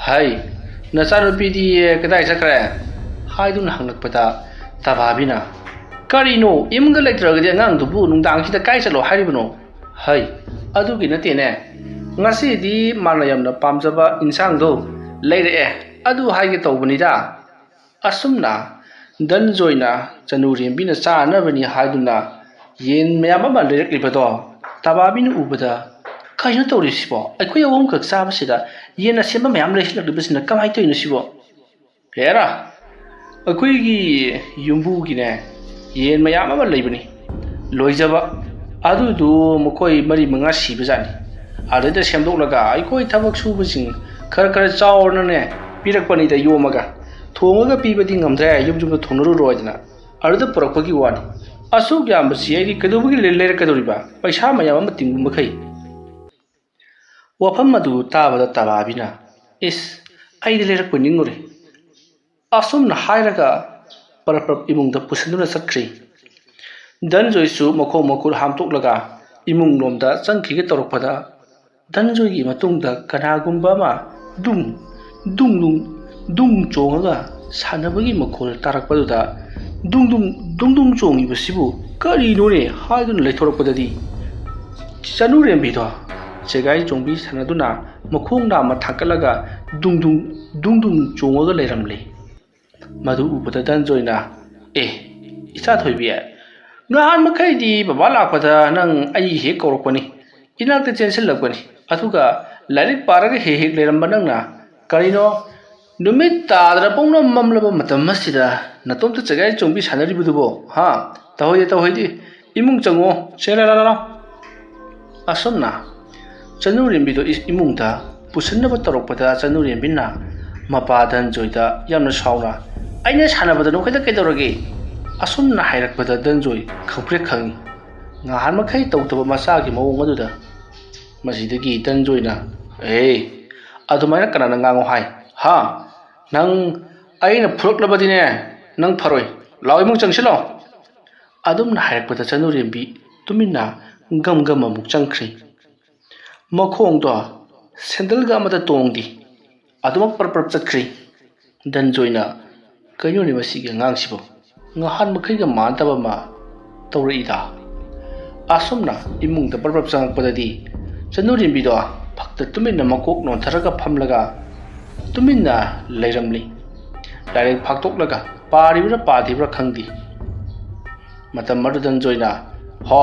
"ꯍꯩ, ꯅꯆꯥꯅꯨꯄꯤꯗꯤ ꯀꯗꯥꯏ ꯆꯠꯈ꯭ꯔꯦ?" ꯍꯥꯏꯗꯨꯅ ꯍꯪꯂꯛꯄꯗ ꯇꯕꯥꯕꯤꯅ, "ꯀꯔꯤꯅꯣ, ꯏꯃꯨꯡꯗ ꯂꯩꯇ꯭ꯔꯒꯗꯤ ꯑꯉꯥꯡꯗꯨꯕꯨ ꯅꯨꯡꯗꯥꯡꯁꯤꯗ ꯀꯥꯏ ꯆꯠꯂꯣ ꯍꯥꯏꯔꯤꯕꯅꯣ?" "ꯍꯩ, ꯑꯗꯨꯒꯤ ꯅꯠꯇꯦꯅꯦ, ꯉꯁꯤꯗꯤ ꯃꯥꯅ ꯌꯥꯝꯅ ꯄꯥꯝꯖꯕ ꯏꯟꯁꯥꯡꯗꯣ ꯂꯩꯔꯛꯑꯦ, ꯑꯗꯨ ꯍꯥꯏꯒꯦ ꯇꯧꯕꯅꯤꯗ"꯫ ꯑꯁꯨꯝꯅ ꯗꯟꯖꯣꯏꯅ ꯆꯅꯨꯔꯦꯝꯕꯤꯅ ꯆꯥꯅꯕꯅꯤ ꯍꯥꯏꯗꯨꯅ ꯌꯦꯟ ꯃꯌꯥꯝ ꯑꯃ ꯂꯩꯔꯛꯂꯤꯕꯗꯣ ꯇꯕꯥꯕꯤꯅ ꯎꯕꯗ, "ꯀꯩꯅꯣ ꯇꯧꯔꯤꯁꯤꯕꯣ? ꯑꯩꯈꯣꯏ ꯑꯍꯨꯝꯈꯛ ꯆꯥꯕꯁꯤꯗ ꯌꯦꯟ ꯑꯁꯦꯝꯕ ꯃꯌꯥꯝ ꯂꯩꯁꯤꯜꯂꯛꯂꯤꯕꯁꯤꯅ ꯀꯃꯥꯏꯅ ꯇꯧꯔꯤꯅꯣ ꯁꯤꯕꯣ?" "ꯍꯦꯔꯥ, ꯑꯩꯈꯣꯏꯒꯤ ꯌꯨꯝꯕꯨꯒꯤꯅꯦ ꯌꯦꯟ ꯃꯌꯥꯝ ꯑꯃ ꯂꯩꯕꯅꯤ ꯂꯣꯏꯖꯕ, ꯑꯗꯨꯗꯨ ꯃꯈꯣꯏ ꯃꯔꯤ ꯃꯉꯥ ꯁꯤꯕꯖꯥꯠꯅꯤ꯫ ꯑꯗꯩꯗ ꯁꯦꯝꯗꯣꯛꯂꯒ ꯑꯩꯈꯣꯏ ꯊꯕꯛ ꯁꯨꯕꯁꯤꯡ ꯈꯔ ꯈꯔ ꯆꯥꯎꯔꯅꯅꯦ ꯄꯤꯔꯛꯄꯅꯤꯗ ꯌꯣꯝꯃꯒ꯫ ꯊꯣꯡꯉꯒ ꯄꯤꯕꯗꯤ ꯉꯝꯗ꯭ꯔꯦ, ꯌꯨꯝ ꯌꯨꯝꯗ ꯊꯣꯡꯅꯔꯨꯔꯣꯏꯗꯅ꯫ ꯑꯗꯨꯗ ꯄꯨꯔꯛꯄꯒꯤ ꯋꯥꯅꯤ꯫ ꯑꯁꯨꯛ ꯌꯥꯝꯕꯁꯤ ꯑꯩꯗꯤ ꯀꯩꯗꯧꯕꯒꯤ ꯂꯩ-, ꯂꯩꯔꯛꯀꯗꯧꯔꯤꯕ? ꯄꯩꯁꯥ ꯃꯌꯥꯝ ꯑꯃ ꯇꯤꯡꯕ ꯃꯈꯩ?" ꯋꯥꯐꯝ ꯑꯗꯨ ꯇꯥꯕꯗ ꯇꯕꯥꯕꯤꯅ, "ꯏꯁ, ꯑꯩꯗꯤ ꯂꯩꯔꯛꯄ ꯅꯤꯡꯉꯨꯔꯦ"꯫ ꯑꯁꯨꯝꯅ ꯍꯥꯏꯔꯒ ꯄꯔꯞ ꯄꯔꯞ ꯏꯃꯨꯡꯗ ꯄꯨꯁꯤꯟꯗꯨꯅ ꯆꯠꯈ꯭ꯔꯤ꯫ ꯗꯟꯖꯣꯏꯁꯨ ꯃꯈꯣꯡ ꯃꯈꯨꯠ ꯍꯥꯝꯗꯣꯛꯂꯒ ꯏꯃꯨꯡ ꯂꯣꯝꯗ ꯆꯪꯈꯤꯒꯦ ꯇꯧꯔꯛꯄꯗ, ꯗꯟꯖꯣꯏꯒꯤ ꯃꯇꯨꯡꯗ ꯀꯅꯥꯒꯨꯝꯕ ꯑꯃ ꯗꯨꯡ, ꯗꯨꯡ ꯗꯨꯡ, ꯗꯨꯡ ꯆꯣꯡꯉꯒ ꯁꯥꯟꯅꯕꯒꯤ ꯃꯈꯣꯜ ꯇꯥꯔꯛꯄꯗꯨꯗ, "ꯗꯨꯡ ꯗꯨꯡ, ꯗꯨꯡ ꯗꯨꯡ ꯆꯣꯡꯉꯤꯕꯁꯤꯕꯨ ꯀꯔꯤꯅꯣꯅꯦ?" ꯍꯥꯏꯗꯨꯅ ꯂꯩꯊꯣꯔꯛꯄꯗꯗꯤ, ꯆꯅꯨꯔꯦꯝꯕꯤꯗꯣ ꯆꯦꯒꯥꯏ ꯆꯣꯡꯕꯤ ꯁꯥꯟꯅꯗꯨꯅ ꯃꯈꯣꯡ ꯅꯥꯝꯃ ꯊꯥꯡꯒꯠꯂꯒ ꯗꯨꯡ ꯗꯨꯡ, ꯗꯨꯡ ꯗꯨꯡ ꯆꯣꯡꯉꯒ ꯂꯩꯔꯝꯂꯦ꯫ ꯃꯗꯨ ꯎꯕꯗ ꯗꯟꯖꯣꯏꯅ, "ꯑꯦ, ꯏꯆꯥ ꯊꯣꯏꯕꯤ, ꯉꯍꯥꯟ ꯃꯈꯩꯗꯤ ꯕꯕꯥ ꯂꯥꯛꯄꯗ ꯅꯪ ꯑꯩ ꯍꯦꯛ ꯀꯧꯔꯛꯄꯅꯤ, ꯏꯅꯥꯛꯇ ꯆꯦꯟꯁꯤꯜꯂꯛꯄꯅꯤ, ꯑꯗꯨꯒ ꯂꯥꯏꯔꯤꯛ ꯄꯥꯔꯒ ꯍꯦꯛ ꯍꯦꯛ ꯂꯩꯔꯝꯕ ꯅꯪꯅ ꯀꯔꯤꯅꯣ ꯅꯨꯃꯤꯠ ꯇꯥꯗꯅ ꯄꯨꯡꯃꯝ ꯃꯝꯂꯕ ꯃꯇꯝ ꯑꯁꯤꯗ ꯅꯇꯣꯝꯇ ꯆꯦꯒꯥꯏ ꯆꯣꯡꯕꯤ ꯁꯥꯟꯅꯔꯤꯕꯗꯨꯕꯣ? ꯍꯥ? ꯇꯧꯍꯩꯗꯦ, ꯇꯧꯍꯩꯗꯦ꯫ ꯏꯃꯨꯡ ꯆꯪꯉꯣ, ꯁꯦ, ꯂꯥ, ꯂꯥ, ꯂꯥ, ꯂꯥ"꯫ ꯑꯁꯨꯝꯅ ꯆꯅꯨꯔꯦꯝꯕꯤꯗꯣ ꯏ-, ꯏꯃꯨꯡꯗ ꯄꯨꯁꯤꯟꯅꯕ ꯇꯧꯔꯛꯄꯗ ꯆꯅꯨꯔꯦꯝꯕꯤꯅ ꯃꯄꯥ ꯗꯟꯖꯣꯏꯗ ꯌꯥꯝꯅ ꯁꯥꯎꯅ, "ꯑꯩꯅ ꯁꯥꯟꯅꯕꯗ ꯅꯈꯣꯏꯗ ꯀꯩꯗꯧꯔꯒꯦ?" ꯑꯁꯨꯝꯅ ꯍꯥꯏꯔꯛꯄꯗ ꯗꯟꯖꯣꯏ ꯈꯪꯄ꯭ꯔꯦꯛ ꯈꯪꯉꯤ꯫ ꯉꯍꯥꯟ ꯃꯈꯩ ꯇꯧꯗꯕ ꯃꯆꯥꯒꯤ ꯃꯑꯣꯡ ꯑꯗꯨꯗ꯫ ꯃꯁꯤꯗꯒꯤ ꯗꯟꯖꯣꯏꯅ, "ꯑꯦ, ꯑꯗꯨꯃꯥꯏꯅ ꯀꯅꯥꯅ ꯉꯥꯡꯉꯣ ꯍꯥꯏ? ꯍꯥ? ꯅꯪ ꯑꯩꯅ ꯐꯨꯔꯛꯂꯕꯗꯤꯅꯦ, ꯅꯪ ꯐꯔꯣꯏ꯫ ꯂꯥꯛꯑꯣ, ꯏꯃꯨꯡ ꯆꯪꯁꯤꯜꯂꯣ꯫ ꯑꯗꯨꯝꯅ ꯍꯥꯏꯔꯛꯄꯗ ꯆꯅꯨꯔꯦꯝꯕꯤ ꯇꯨꯃꯤꯟꯅ ꯒꯝ ꯒꯝ ꯑꯃꯨꯛ ꯆꯪꯈ꯭ꯔꯤ꯫ ꯃꯈꯣꯡꯗꯣ ꯁꯦꯟꯗꯜꯒ ꯑꯃꯠꯇ ꯇꯣꯡꯗꯦ꯫ ꯑꯗꯨꯃꯛ ꯄꯔꯞ ꯄꯔꯞ ꯆꯠꯈ꯭ꯔꯤ꯫ ꯙꯅꯟꯖꯣꯏꯅ, "ꯀꯩꯅꯣꯅꯦ ꯃꯁꯤꯒꯤ ꯑꯉꯥꯡꯁꯤꯕꯨ? ꯉꯍꯥꯟ ꯃꯈꯩꯒ ꯃꯥꯟꯅꯗꯕ ꯑꯃ ꯇꯧꯔꯛꯏꯗ?" ꯑꯁꯨꯝꯅ ꯏꯃꯨꯡꯗ ꯄꯔꯞ ꯄꯔꯞ ꯆꯪꯉꯛꯄꯗꯗꯤ ꯆꯅꯨꯔꯦꯝꯕꯤꯗꯣ ꯐꯛꯇ ꯇꯨꯃꯤꯟꯅ ꯃꯀꯣꯛ ꯅꯣꯟꯊꯔꯒ ꯐꯝꯂꯒ ꯇꯨꯃꯤꯟꯅ ꯂꯩꯔꯝꯂꯤ꯫ ꯂꯥꯏꯔꯤꯛ ꯐꯥꯛꯇꯣꯛꯂꯒ ꯄꯥꯔꯤꯕ꯭ꯔꯥ ꯄꯥꯗ꯭ꯔꯤꯕ꯭ꯔꯥ ꯈꯪꯗꯦ꯫ ꯃꯇꯝ ꯑꯗꯨꯗ ꯙꯅꯟꯖꯣꯏꯅ, "ꯍꯣ,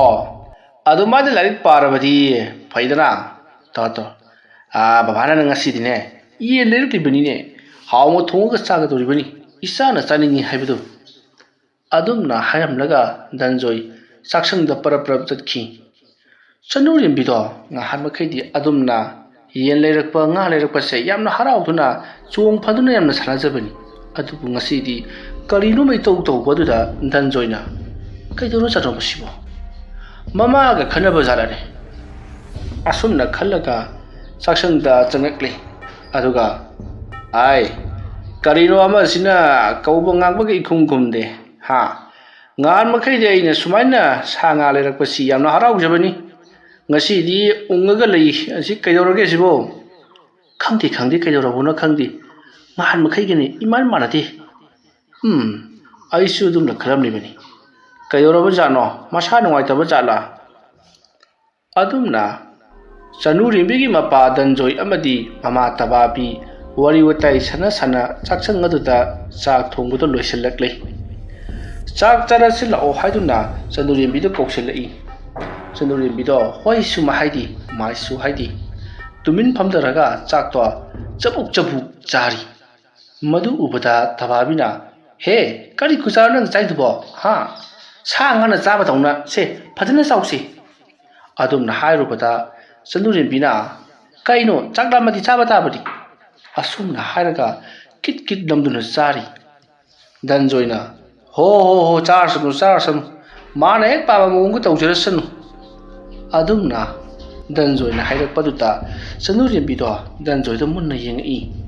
ꯑꯗꯨꯃꯥꯏꯅ ꯂꯥꯏꯔꯤꯛ ꯄꯥꯔꯕꯗꯤ ꯐꯩꯗꯅ꯫ ꯇꯧꯔꯣ, ꯇꯧꯔꯣ꯫ ꯑꯥ, ꯕꯕꯥꯅ ꯅꯪ ꯉꯁꯤꯗꯤꯅꯦ, ꯌꯦꯟ ꯂꯩꯔꯛꯂꯤꯕꯅꯤꯅꯦ꯫ ꯍꯥꯎꯅ ꯊꯣꯡꯉꯒ ꯆꯥꯒꯗꯧꯔꯤꯕꯅꯤ, ꯏꯆꯥꯅ ꯆꯥꯅꯤꯡꯉꯤ ꯍꯥꯏꯕꯗꯨ꯫" ꯑꯗꯨꯝꯅ ꯍꯥꯏꯔꯝꯂꯒ ꯙꯅꯟꯖꯣꯏ ꯆꯥꯛꯁꯪꯗ ꯄꯔꯞ ꯄꯔꯞ ꯆꯠꯈꯤ꯫ ꯆꯅꯨꯔꯦꯝꯕꯤꯗꯣ ꯉꯍꯥꯟ ꯃꯈꯩꯗꯤ ꯑꯗꯨꯝꯅ ꯌꯦꯟ ꯂꯩꯔꯛꯄ, ꯉꯥ ꯂꯩꯔꯛꯄꯁꯦ ꯌꯥꯝꯅ ꯍꯔꯥꯎꯗꯨꯅ, ꯆꯣꯡ ꯐꯟꯗꯨꯅ ꯌꯥꯝꯅ ꯁꯥꯟꯅꯖꯕꯅꯤ꯫ ꯑꯗꯨꯕꯨ ꯉꯁꯤꯗꯤ ꯀꯔꯤꯅꯣꯃ ꯏꯇꯧ ꯇꯧꯕ ꯑꯗꯨꯗ ꯙꯅꯟꯖꯣꯏꯅ, "ꯀꯩꯗꯧꯔꯖꯥꯠꯅꯣ ꯃꯁꯤꯕꯣ? ꯃꯃꯥꯒ ꯈꯟꯅꯕ ꯖꯥꯠꯂꯅꯦ?" ꯑꯁꯨꯝꯅ ꯈꯜꯂꯒ ꯆꯥꯛꯁꯪꯗ ꯆꯪꯉꯛꯂꯦ꯫ ꯑꯗꯨꯒ, "ꯑꯥꯏ, ꯀꯔꯤꯅꯣ ꯑꯃꯁꯤꯅ ꯀꯧꯕ ꯉꯥꯡꯕꯒ ꯏꯈꯨꯝ ꯈꯨꯝꯗꯦ, ꯍꯥ? ꯉꯍꯥꯟ ꯃꯈꯩꯗꯤ ꯑꯩꯅ ꯁꯨꯃꯥꯏꯅ ꯁꯥ ꯉꯥ ꯂꯩꯔꯛꯄꯁꯤ ꯌꯥꯝꯅ ꯍꯔꯥꯎꯖꯕꯅꯤ꯫ ꯉꯁꯤꯗꯤ ꯎꯪꯉꯒ ꯂꯩ꯫ ꯑꯁꯤ ꯀꯩꯗꯧꯔꯒꯦ ꯁꯤꯕꯣ?" "ꯈꯪꯗꯦ, ꯈꯪꯗꯦ, ꯀꯩꯗꯧꯔꯕꯅꯣ ꯈꯪꯗꯦ꯫ ꯅꯍꯥꯟ ꯃꯈꯩꯒꯅꯤ ꯏꯃꯥꯟ ꯃꯥꯟꯅꯗꯦ꯫ ꯎꯝ, ꯑꯩꯁꯨ ꯑꯗꯨꯝꯅ ꯈꯜꯂꯝꯂꯤꯕꯅꯤ꯫ ꯀꯩꯗꯧꯔꯕ ꯖꯥꯠꯅꯣ? ꯃꯁꯥ ꯅꯨꯡꯉꯥꯏꯇꯕ ꯖꯥꯠꯂꯥ?" ꯑꯗꯨꯝꯅ ꯆꯅꯨꯔꯦꯝꯕꯤꯒꯤ ꯃꯄꯥ ꯙꯅꯟꯖꯣꯏ ꯑꯃꯗꯤ ꯃꯃꯥ ꯇꯕꯥꯕꯤ ꯋꯥꯔꯤ ꯋꯥꯇꯥꯏ ꯁꯥꯟꯅ ꯁꯥꯟꯅ ꯆꯥꯛꯁꯪ ꯑꯗꯨꯗ ꯆꯥꯛ ꯊꯣꯡꯕꯗꯨ ꯂꯣꯏꯁꯤꯜꯂꯛꯂꯤ꯫ ꯆꯥꯛ ꯆꯥꯔꯁꯤ ꯂꯥꯛꯑꯣ ꯍꯥꯏꯗꯨꯅ ꯆꯅꯨꯔꯦꯝꯕꯤꯗ ꯀꯧꯁꯤꯜꯂꯛꯏ꯫ ꯆꯅꯨꯔꯦꯝꯕꯤꯗꯣ ꯍꯣꯏ ꯁꯨꯝ ꯍꯥꯏꯗꯤ ꯃꯥꯏꯁꯨ ꯍꯥꯏꯗꯤ ꯇꯨꯃꯤꯟ ꯐꯝꯊꯔꯒ ꯆꯥꯛꯇꯣ ꯆꯕꯨꯛ ꯆꯕꯨꯛ ꯆꯥꯔꯤ꯫ ꯃꯗꯨ ꯎꯕꯗ ꯇꯕꯥꯕꯤꯅ, "ꯍꯦ, ꯀꯔꯤ ꯈꯨꯆꯥꯅꯣ ꯅꯪ ꯆꯥꯏꯗꯨꯕꯣ? ꯍꯥ? ꯁꯥ ꯉꯥꯅ ꯆꯥꯕꯗꯧꯅ꯫ ꯁꯦ, ꯐꯖꯅ ꯆꯥꯎꯁꯤ꯫" ꯑꯗꯨꯝꯅ ꯍꯥꯏꯔꯨꯕꯗ ꯆꯅꯨꯔꯦꯝꯕꯤꯅ, "ꯀꯩꯅꯣ, ꯆꯥꯛ ꯂꯥꯝꯃꯗꯤ ꯆꯥꯕ ꯇꯥꯕꯅꯤ꯫" ꯑꯁꯨꯝꯅ ꯍꯥꯏꯔꯒ ꯀꯤꯠ ꯀꯤꯠ ꯅꯝꯗꯨꯅ ꯆꯥꯔꯤ꯫ ꯙꯅꯟꯖꯣꯏꯅ, "ꯍꯣ, ꯍꯣ, ꯍꯣ, ꯆꯥꯔꯁꯅꯨ, ꯆꯥꯔꯁꯅꯨ꯫ ꯃꯥꯅ ꯍꯦꯛ ꯄꯥꯝꯕ ꯃꯑꯣꯡꯗ ꯇꯧꯖꯔꯁꯅꯨ꯫" ꯑꯗꯨꯝꯅ ꯙꯅꯟꯖꯣꯏꯅ ꯍꯥꯏꯔꯛꯄꯗꯨꯗ ꯆꯅꯨꯔꯦꯝꯕꯤꯗꯣ ꯙꯅꯟꯖꯣꯏꯗ ꯃꯨꯟꯅ ꯌꯦꯡꯉꯛꯏ꯫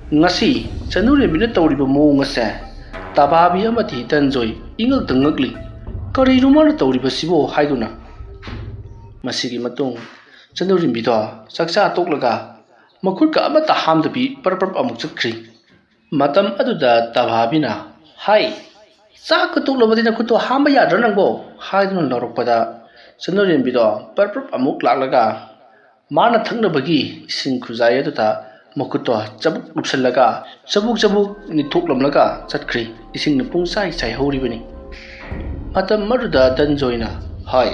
ꯉꯁꯤ ꯆꯅꯨꯔꯦꯝꯕꯤꯅ ꯇꯧꯔꯤꯕ ꯃꯑꯣꯡ ꯑꯁꯦ ꯇꯕꯥꯕꯤ ꯑꯃꯗꯤ ꯗꯟꯖꯣꯏ ꯏꯉꯛꯇ ꯉꯛꯂꯤ꯫ "ꯀꯔꯤꯅꯣ ꯃꯥꯅ ꯇꯧꯔꯤꯕꯁꯤꯕꯣ?" ꯍꯥꯏꯗꯨꯅ꯫ ꯃꯁꯤꯒꯤ ꯃꯇꯨꯡ ꯆꯅꯨꯔꯦꯝꯕꯤꯗꯣ ꯆꯥꯛꯆꯥ ꯇꯣꯛꯂꯒ ꯃꯈꯨꯠꯀ ꯑꯃꯠꯇ ꯍꯥꯝꯗꯕꯤ ꯄꯔꯞ ꯄꯔꯞ ꯑꯃꯨꯛ ꯆꯠꯈ꯭ꯔꯤ꯫ ꯃꯇꯝ ꯑꯗꯨꯗ ꯇꯕꯥꯕꯤꯅ, "ꯍꯥꯏ, ꯆꯥꯛꯀ ꯇꯣꯛꯂꯕꯗꯤ ꯅꯈꯨꯠꯇꯣ ꯍꯥꯝꯕ ꯌꯥꯗ꯭ꯔꯥ ꯅꯪꯕꯣ?" ꯍꯥꯏꯗꯨꯅ ꯂꯥꯎꯔꯛꯄꯗ ꯆꯅꯨꯔꯦꯝꯕꯤꯗꯣ ꯄꯔꯞ ꯄꯔꯞ ꯑꯃꯨꯛ ꯂꯥꯛꯂꯒ ꯃꯥꯅ ꯊꯛꯅꯕꯒꯤ ꯏꯁꯤꯡ ꯈꯨꯖꯥꯏ ꯑꯗꯨꯗ ꯃꯈꯨꯠꯇꯣ ꯆꯕꯨꯛ ꯂꯨꯞꯁꯤꯜꯂꯒ ꯆꯕꯨꯛ ꯆꯕꯨꯛ ꯅꯤꯊꯣꯛꯂꯝꯂꯒ ꯆꯠꯈ꯭ꯔꯤ꯫ ꯏꯁꯤꯡꯅ ꯄꯨꯡ ꯆꯥꯏ ꯆꯥꯏꯍꯧꯔꯤꯕꯅꯤ꯫ ꯃꯇꯝ ꯑꯗꯨꯗ ꯗꯟꯖꯣꯏꯅ, "ꯍꯥꯏ,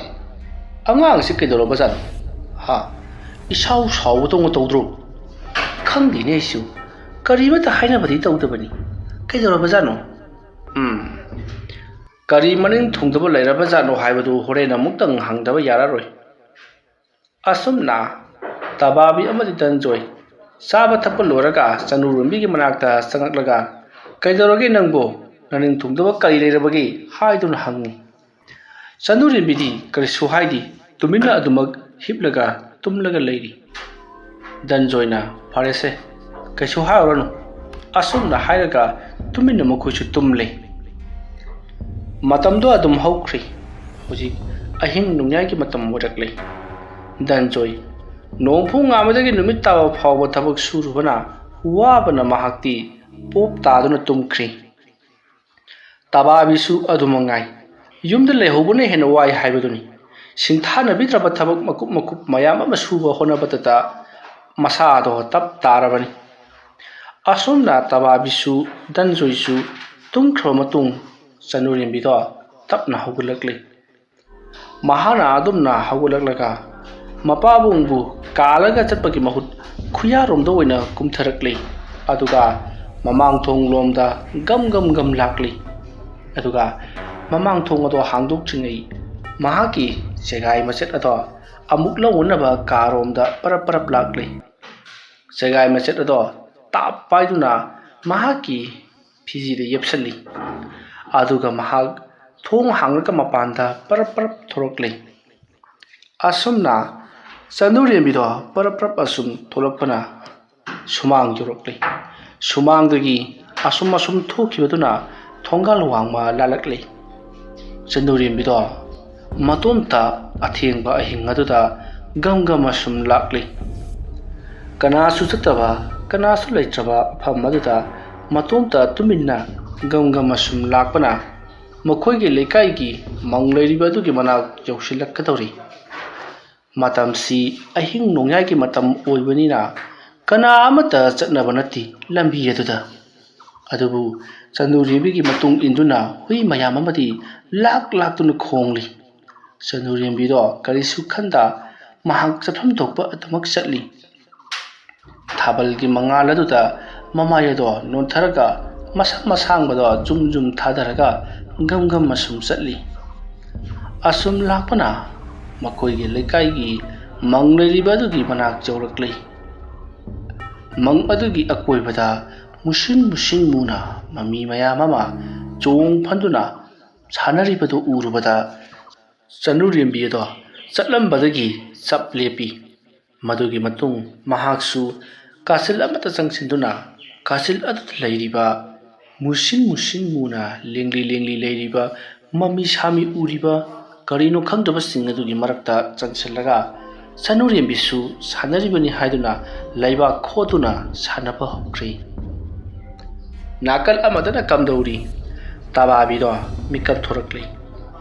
ꯑꯉꯥꯡꯁꯤ ꯀꯩꯗꯧꯔꯕꯖꯥꯠꯅꯣ? ꯍꯥ? ꯏꯁꯥꯎ ꯁꯥꯎꯕꯗꯧꯅ ꯇꯧꯗ꯭ꯔꯣ? ꯈꯪꯗꯦꯅꯦ ꯑꯩꯁꯨ꯫ ꯀꯔꯤꯃꯠꯇ ꯍꯥꯏꯅꯕꯗꯤ ꯇꯧꯗꯕꯅꯤ꯫ ꯀꯩꯗꯧꯔꯕꯖꯥꯠꯅꯣ? ꯎꯝ, ꯀꯔꯤ ꯃꯅꯤꯡ ꯊꯨꯡꯗꯕ ꯂꯩꯔꯕꯖꯥꯠꯅꯣ ꯍꯥꯏꯕꯗꯨ ꯍꯣꯔꯦꯟ ꯑꯃꯨꯛꯇꯪ ꯍꯪꯗꯕ ꯌꯥꯔꯔꯣꯏ꯫" ꯑꯁꯨꯝꯅ ꯇꯕꯥꯕꯤ ꯑꯃꯗꯤ ꯗꯟꯖꯣꯏ ꯆꯥꯕ ꯊꯛꯄ ꯂꯣꯏꯔꯒ ꯆꯅꯨꯔꯦꯝꯕꯤꯒꯤ ꯃꯅꯥꯛꯇ ꯆꯪꯉꯛꯂꯒ, "ꯀꯩꯗꯧꯔꯒꯦ ꯅꯪꯕꯨ? ꯅꯅꯤꯡ ꯊꯨꯡꯗꯕ ꯀꯔꯤ ꯂꯩꯔꯕꯒꯦ?" ꯍꯥꯏꯗꯨꯅ ꯍꯪꯉꯤ꯫ ꯆꯅꯨꯔꯦꯝꯕꯤꯗꯤ ꯀꯔꯤꯁꯨ ꯍꯥꯏꯗꯦ, ꯇꯨꯃꯤꯟꯅ ꯑꯗꯨꯃꯛ ꯍꯤꯞꯂꯒ ꯇꯨꯝꯂꯒ ꯂꯩꯔꯤ꯫ ꯗꯟꯖꯣꯏꯅ, "ꯐꯔꯦꯁꯦ, ꯀꯩꯁꯨ ꯍꯥꯏꯔꯨꯔꯅꯨ," ꯑꯁꯨꯝꯅ ꯍꯥꯏꯔꯒ ꯇꯨꯃꯤꯟꯅ ꯃꯈꯣꯏꯁꯨ ꯇꯨꯝꯂꯦ꯫ ꯃꯇꯝꯗꯣ ꯑꯗꯨꯝ ꯍꯧꯈ꯭ꯔꯤ꯫ ꯍꯧꯖꯤꯛ ꯑꯍꯤꯡ ꯅꯣꯡꯌꯥꯏꯒꯤ ꯃꯇꯝ ꯑꯣꯏꯔꯛꯂꯦ꯫ ꯗꯟꯖꯣꯏ ꯅꯣꯡꯐꯨ ꯉꯥꯟꯕꯗꯒꯤ ꯅꯨꯃꯤꯠ ꯇꯥꯕ ꯐꯥꯎꯕ ꯊꯕꯛ ꯁꯨꯔꯨꯕꯅ ꯋꯥꯕꯅ ꯃꯍꯥꯛꯇꯤ ꯄꯣꯞ ꯇꯥꯗꯨꯅ ꯇꯨꯝꯈ꯭ꯔꯤ꯫ ꯇꯕꯥꯕꯤꯁꯨ ꯑꯗꯨꯃꯉꯥꯏ꯫ ꯌꯨꯝꯗ ꯂꯩꯍꯧꯕꯅ ꯍꯦꯟꯅ ꯋꯥꯏ ꯍꯥꯏꯕꯗꯨꯅꯤ꯫ ꯁꯤꯡꯊꯥꯅꯕꯤꯗ꯭ꯔꯕ ꯊꯕꯛ ꯃꯀꯨꯞ ꯃꯀꯨꯞ ꯃꯌꯥꯝ ꯑꯃ ꯁꯨꯕ ꯍꯣꯠꯅꯕꯗꯇ ꯃꯁꯥꯗꯣ ꯇꯞ ꯇꯥꯔꯕꯅꯤ꯫ ꯑꯁꯨꯝꯅ ꯇꯕꯥꯕꯤꯁꯨ ꯗꯟꯖꯣꯏꯁꯨ ꯇꯨꯝꯈ꯭ꯔꯕ ꯃꯇꯨꯡ ꯆꯅꯨꯔꯦꯝꯕꯤꯗꯣ ꯇꯞꯅ ꯍꯧꯒꯠꯂꯛꯂꯤ꯫ ꯃꯍꯥꯛꯅ ꯑꯗꯨꯝꯅ ꯍꯧꯒꯠꯂꯛꯂꯒ ꯃꯄꯥꯕꯨꯡꯕꯨ ꯀꯥꯜꯂꯒ ꯆꯠꯄꯒꯤ ꯃꯍꯨꯠ ꯈꯨꯌꯥꯔꯣꯝꯗ ꯑꯣꯏꯅ ꯀꯨꯝꯊꯔꯛꯂꯤ꯫ ꯑꯗꯨꯒ ꯃꯃꯥꯡ ꯊꯣꯡ ꯂꯣꯝꯗ ꯒꯝ ꯒꯝ ꯒꯝ ꯂꯥꯛꯂꯤ꯫ ꯑꯗꯨꯒ ꯃꯃꯥꯡ ꯊꯣꯡ ꯑꯗꯣ ꯍꯥꯡꯗꯣꯛꯇ꯭ꯔꯤꯉꯩ ꯃꯍꯥꯛꯀꯤ ꯆꯦꯒꯥꯏ ꯃꯆꯦꯠ ꯑꯗꯣ ꯑꯃꯨꯛ ꯂꯧꯅꯅꯕ ꯀꯥꯔꯣꯝꯗ ꯄꯔꯞ ꯄꯔꯞ ꯂꯥꯛꯂꯤ꯫ ꯆꯦꯒꯥꯏ ꯃꯆꯦꯠ ꯑꯗꯣ ꯇꯥꯞ ꯄꯥꯏꯗꯨꯅ ꯃꯍꯥꯛꯀꯤ ꯐꯤꯖꯤꯗ ꯌꯦꯞꯁꯜꯂꯤ꯫ ꯑꯗꯨꯒ ꯃꯍꯥꯛ ꯊꯣꯡ ꯍꯥꯡꯂꯒ ꯃꯄꯥꯟꯗ ꯄꯔꯞ ꯄꯔꯞ ꯊꯣꯔꯛꯂꯤ꯫ ꯑꯁꯨꯝꯅ ꯆꯅꯨꯔꯦꯝꯕꯤꯗꯣ ꯄꯔꯞ ꯄꯔꯞ ꯑꯁꯨꯝ ꯊꯣꯛꯂꯛꯄꯅ ꯁꯨꯃꯥꯡ ꯌꯧꯔꯛꯂꯤ꯫ ꯁꯨꯃꯥꯡꯗꯒꯤ ꯑꯁꯨꯝ ꯑꯁꯨꯝ ꯊꯣꯛꯈꯤꯕꯗꯨꯅ ꯊꯣꯡꯒꯥꯜ ꯋꯥꯡꯃ ꯂꯥꯜꯂꯛꯂꯤ꯫ ꯆꯅꯨꯔꯦꯝꯕꯤꯗꯣ ꯃꯇꯣꯝꯇ ꯑꯊꯦꯡꯕ ꯑꯍꯤꯡ ꯑꯗꯨꯗ ꯒꯝ ꯒꯝ ꯑꯁꯨꯝ ꯂꯥꯛꯂꯤ꯫ ꯀꯅꯥꯁꯨ ꯆꯠꯇꯕ, ꯀꯅꯥꯁꯨ ꯂꯩꯇ꯭ꯔꯕ ꯃꯐꯝ ꯑꯗꯨꯗ ꯃꯇꯣꯝꯇ ꯇꯨꯃꯤꯟꯅ ꯒꯝ ꯒꯝ ꯑꯁꯨꯝ ꯂꯥꯛꯄꯅ ꯃꯈꯣꯏꯒꯤ ꯂꯩꯀꯥꯏꯒꯤ ꯃꯪ ꯂꯩꯔꯤꯕ ꯑꯗꯨꯒꯤ ꯃꯅꯥꯛ ꯌꯧꯁꯤꯜꯂꯛꯀꯗꯧꯔꯤ꯫ ꯃꯇꯝꯁꯤ ꯑꯍꯤꯡ ꯅꯣꯡꯌꯥꯏꯒꯤ ꯃꯇꯝ ꯑꯣꯏꯕꯅꯤꯅ ꯀꯅꯥ ꯑꯃꯠꯇ ꯆꯠꯅꯕ ꯅꯠꯇꯦ ꯂꯝꯕꯤ ꯑꯗꯨꯗ꯫ ꯑꯗꯨꯕꯨ ꯆꯅꯨꯔꯦꯝꯕꯤꯒꯤ ꯃꯇꯨꯡ ꯏꯟꯗꯨꯅ ꯍꯨꯏ ꯃꯌꯥꯝ ꯑꯃꯗꯤ ꯂꯥꯛ ꯂꯥꯛꯇꯨꯅ ꯈꯣꯡꯂꯤ꯫ ꯆꯅꯨꯔꯦꯝꯕꯤꯗꯣ ꯀꯔꯤꯁꯨ ꯈꯟꯗ ꯃꯍꯥꯛ ꯆꯠꯐꯝ ꯊꯣꯛꯄ ꯑꯗꯨꯃꯛ ꯆꯠꯂꯤ꯫ ꯊꯥꯕꯜꯒꯤ ꯃꯉꯥꯜ ꯑꯗꯨꯗ ꯃꯃꯥꯏ ꯑꯗꯣ ꯅꯣꯟꯊꯔꯒ ꯃꯁꯝ ꯑꯁꯥꯡꯕꯗꯣ ꯖꯨꯝ ꯖꯨꯝ ꯊꯥꯗꯔꯒ ꯒꯝ ꯒꯝ ꯑꯁꯨꯝ ꯆꯠꯂꯤ꯫ ꯑꯁꯨꯝ ꯂꯥꯛꯄꯅ ꯃꯈꯣꯏꯒꯤ ꯂꯩꯀꯥꯏꯒꯤ ꯃꯪ ꯂꯩꯔꯤꯕ ꯑꯗꯨꯒꯤ ꯃꯅꯥꯛ ꯌꯧꯔꯛꯂꯤ꯫ ꯃꯪ ꯑꯗꯨꯒꯤ ꯑꯀꯣꯏꯕꯗ ꯃꯨꯁꯤꯟ ꯃꯨꯁꯤꯟ ꯃꯨꯅ ꯃꯃꯤ ꯃꯌꯥꯝ ꯑꯃ ꯆꯣꯡ ꯐꯟꯗꯨꯅ ꯁꯥꯟꯅꯔꯤꯕꯗꯨ ꯎꯔꯨꯕꯗ ꯆꯅꯨꯔꯦꯝꯕꯤ ꯑꯗꯣ ꯆꯠꯂꯝꯕꯗꯒꯤ ꯆꯞ ꯂꯦꯞꯄꯤ꯫ ꯃꯗꯨꯒꯤ ꯃꯇꯨꯡ ꯃꯍꯥꯛꯁꯨ ꯀꯥꯆꯤꯜ ꯑꯃꯠꯇ ꯆꯪꯁꯤꯟꯗꯨꯅ ꯀꯥꯆꯤꯜ ꯑꯗꯨꯗ ꯂꯩꯔꯤꯕ ꯃꯨꯁꯤꯟ ꯃꯨꯁꯤꯟ ꯃꯨꯅ ꯂꯦꯡꯂꯤ ꯂꯦꯡꯂꯤ ꯂꯩꯔꯤꯕ ꯃꯃꯤ ꯁꯥꯃꯤ ꯎꯔꯤꯕ ꯀꯔꯤꯅꯣ ꯈꯪꯗꯕꯁꯤꯡ ꯑꯗꯨꯒꯤ ꯃꯔꯛꯇ ꯆꯪꯁꯤꯜꯂꯒ ꯆꯅꯨꯔꯦꯝꯕꯤꯁꯨ ꯁꯥꯟꯅꯔꯤꯕꯅꯤ ꯍꯥꯏꯗꯨꯅ ꯂꯩꯕꯥꯛ ꯈꯣꯠꯇꯨꯅ ꯁꯥꯟꯅꯕ ꯍꯧꯈ꯭ꯔꯦ꯫ ꯅꯥꯀꯜ ꯑꯃꯗꯅ ꯀꯝꯗꯧꯔꯤ? ꯇꯕꯥꯕꯤꯗꯣ ꯃꯤꯀꯞ ꯊꯣꯔꯛꯂꯤ꯫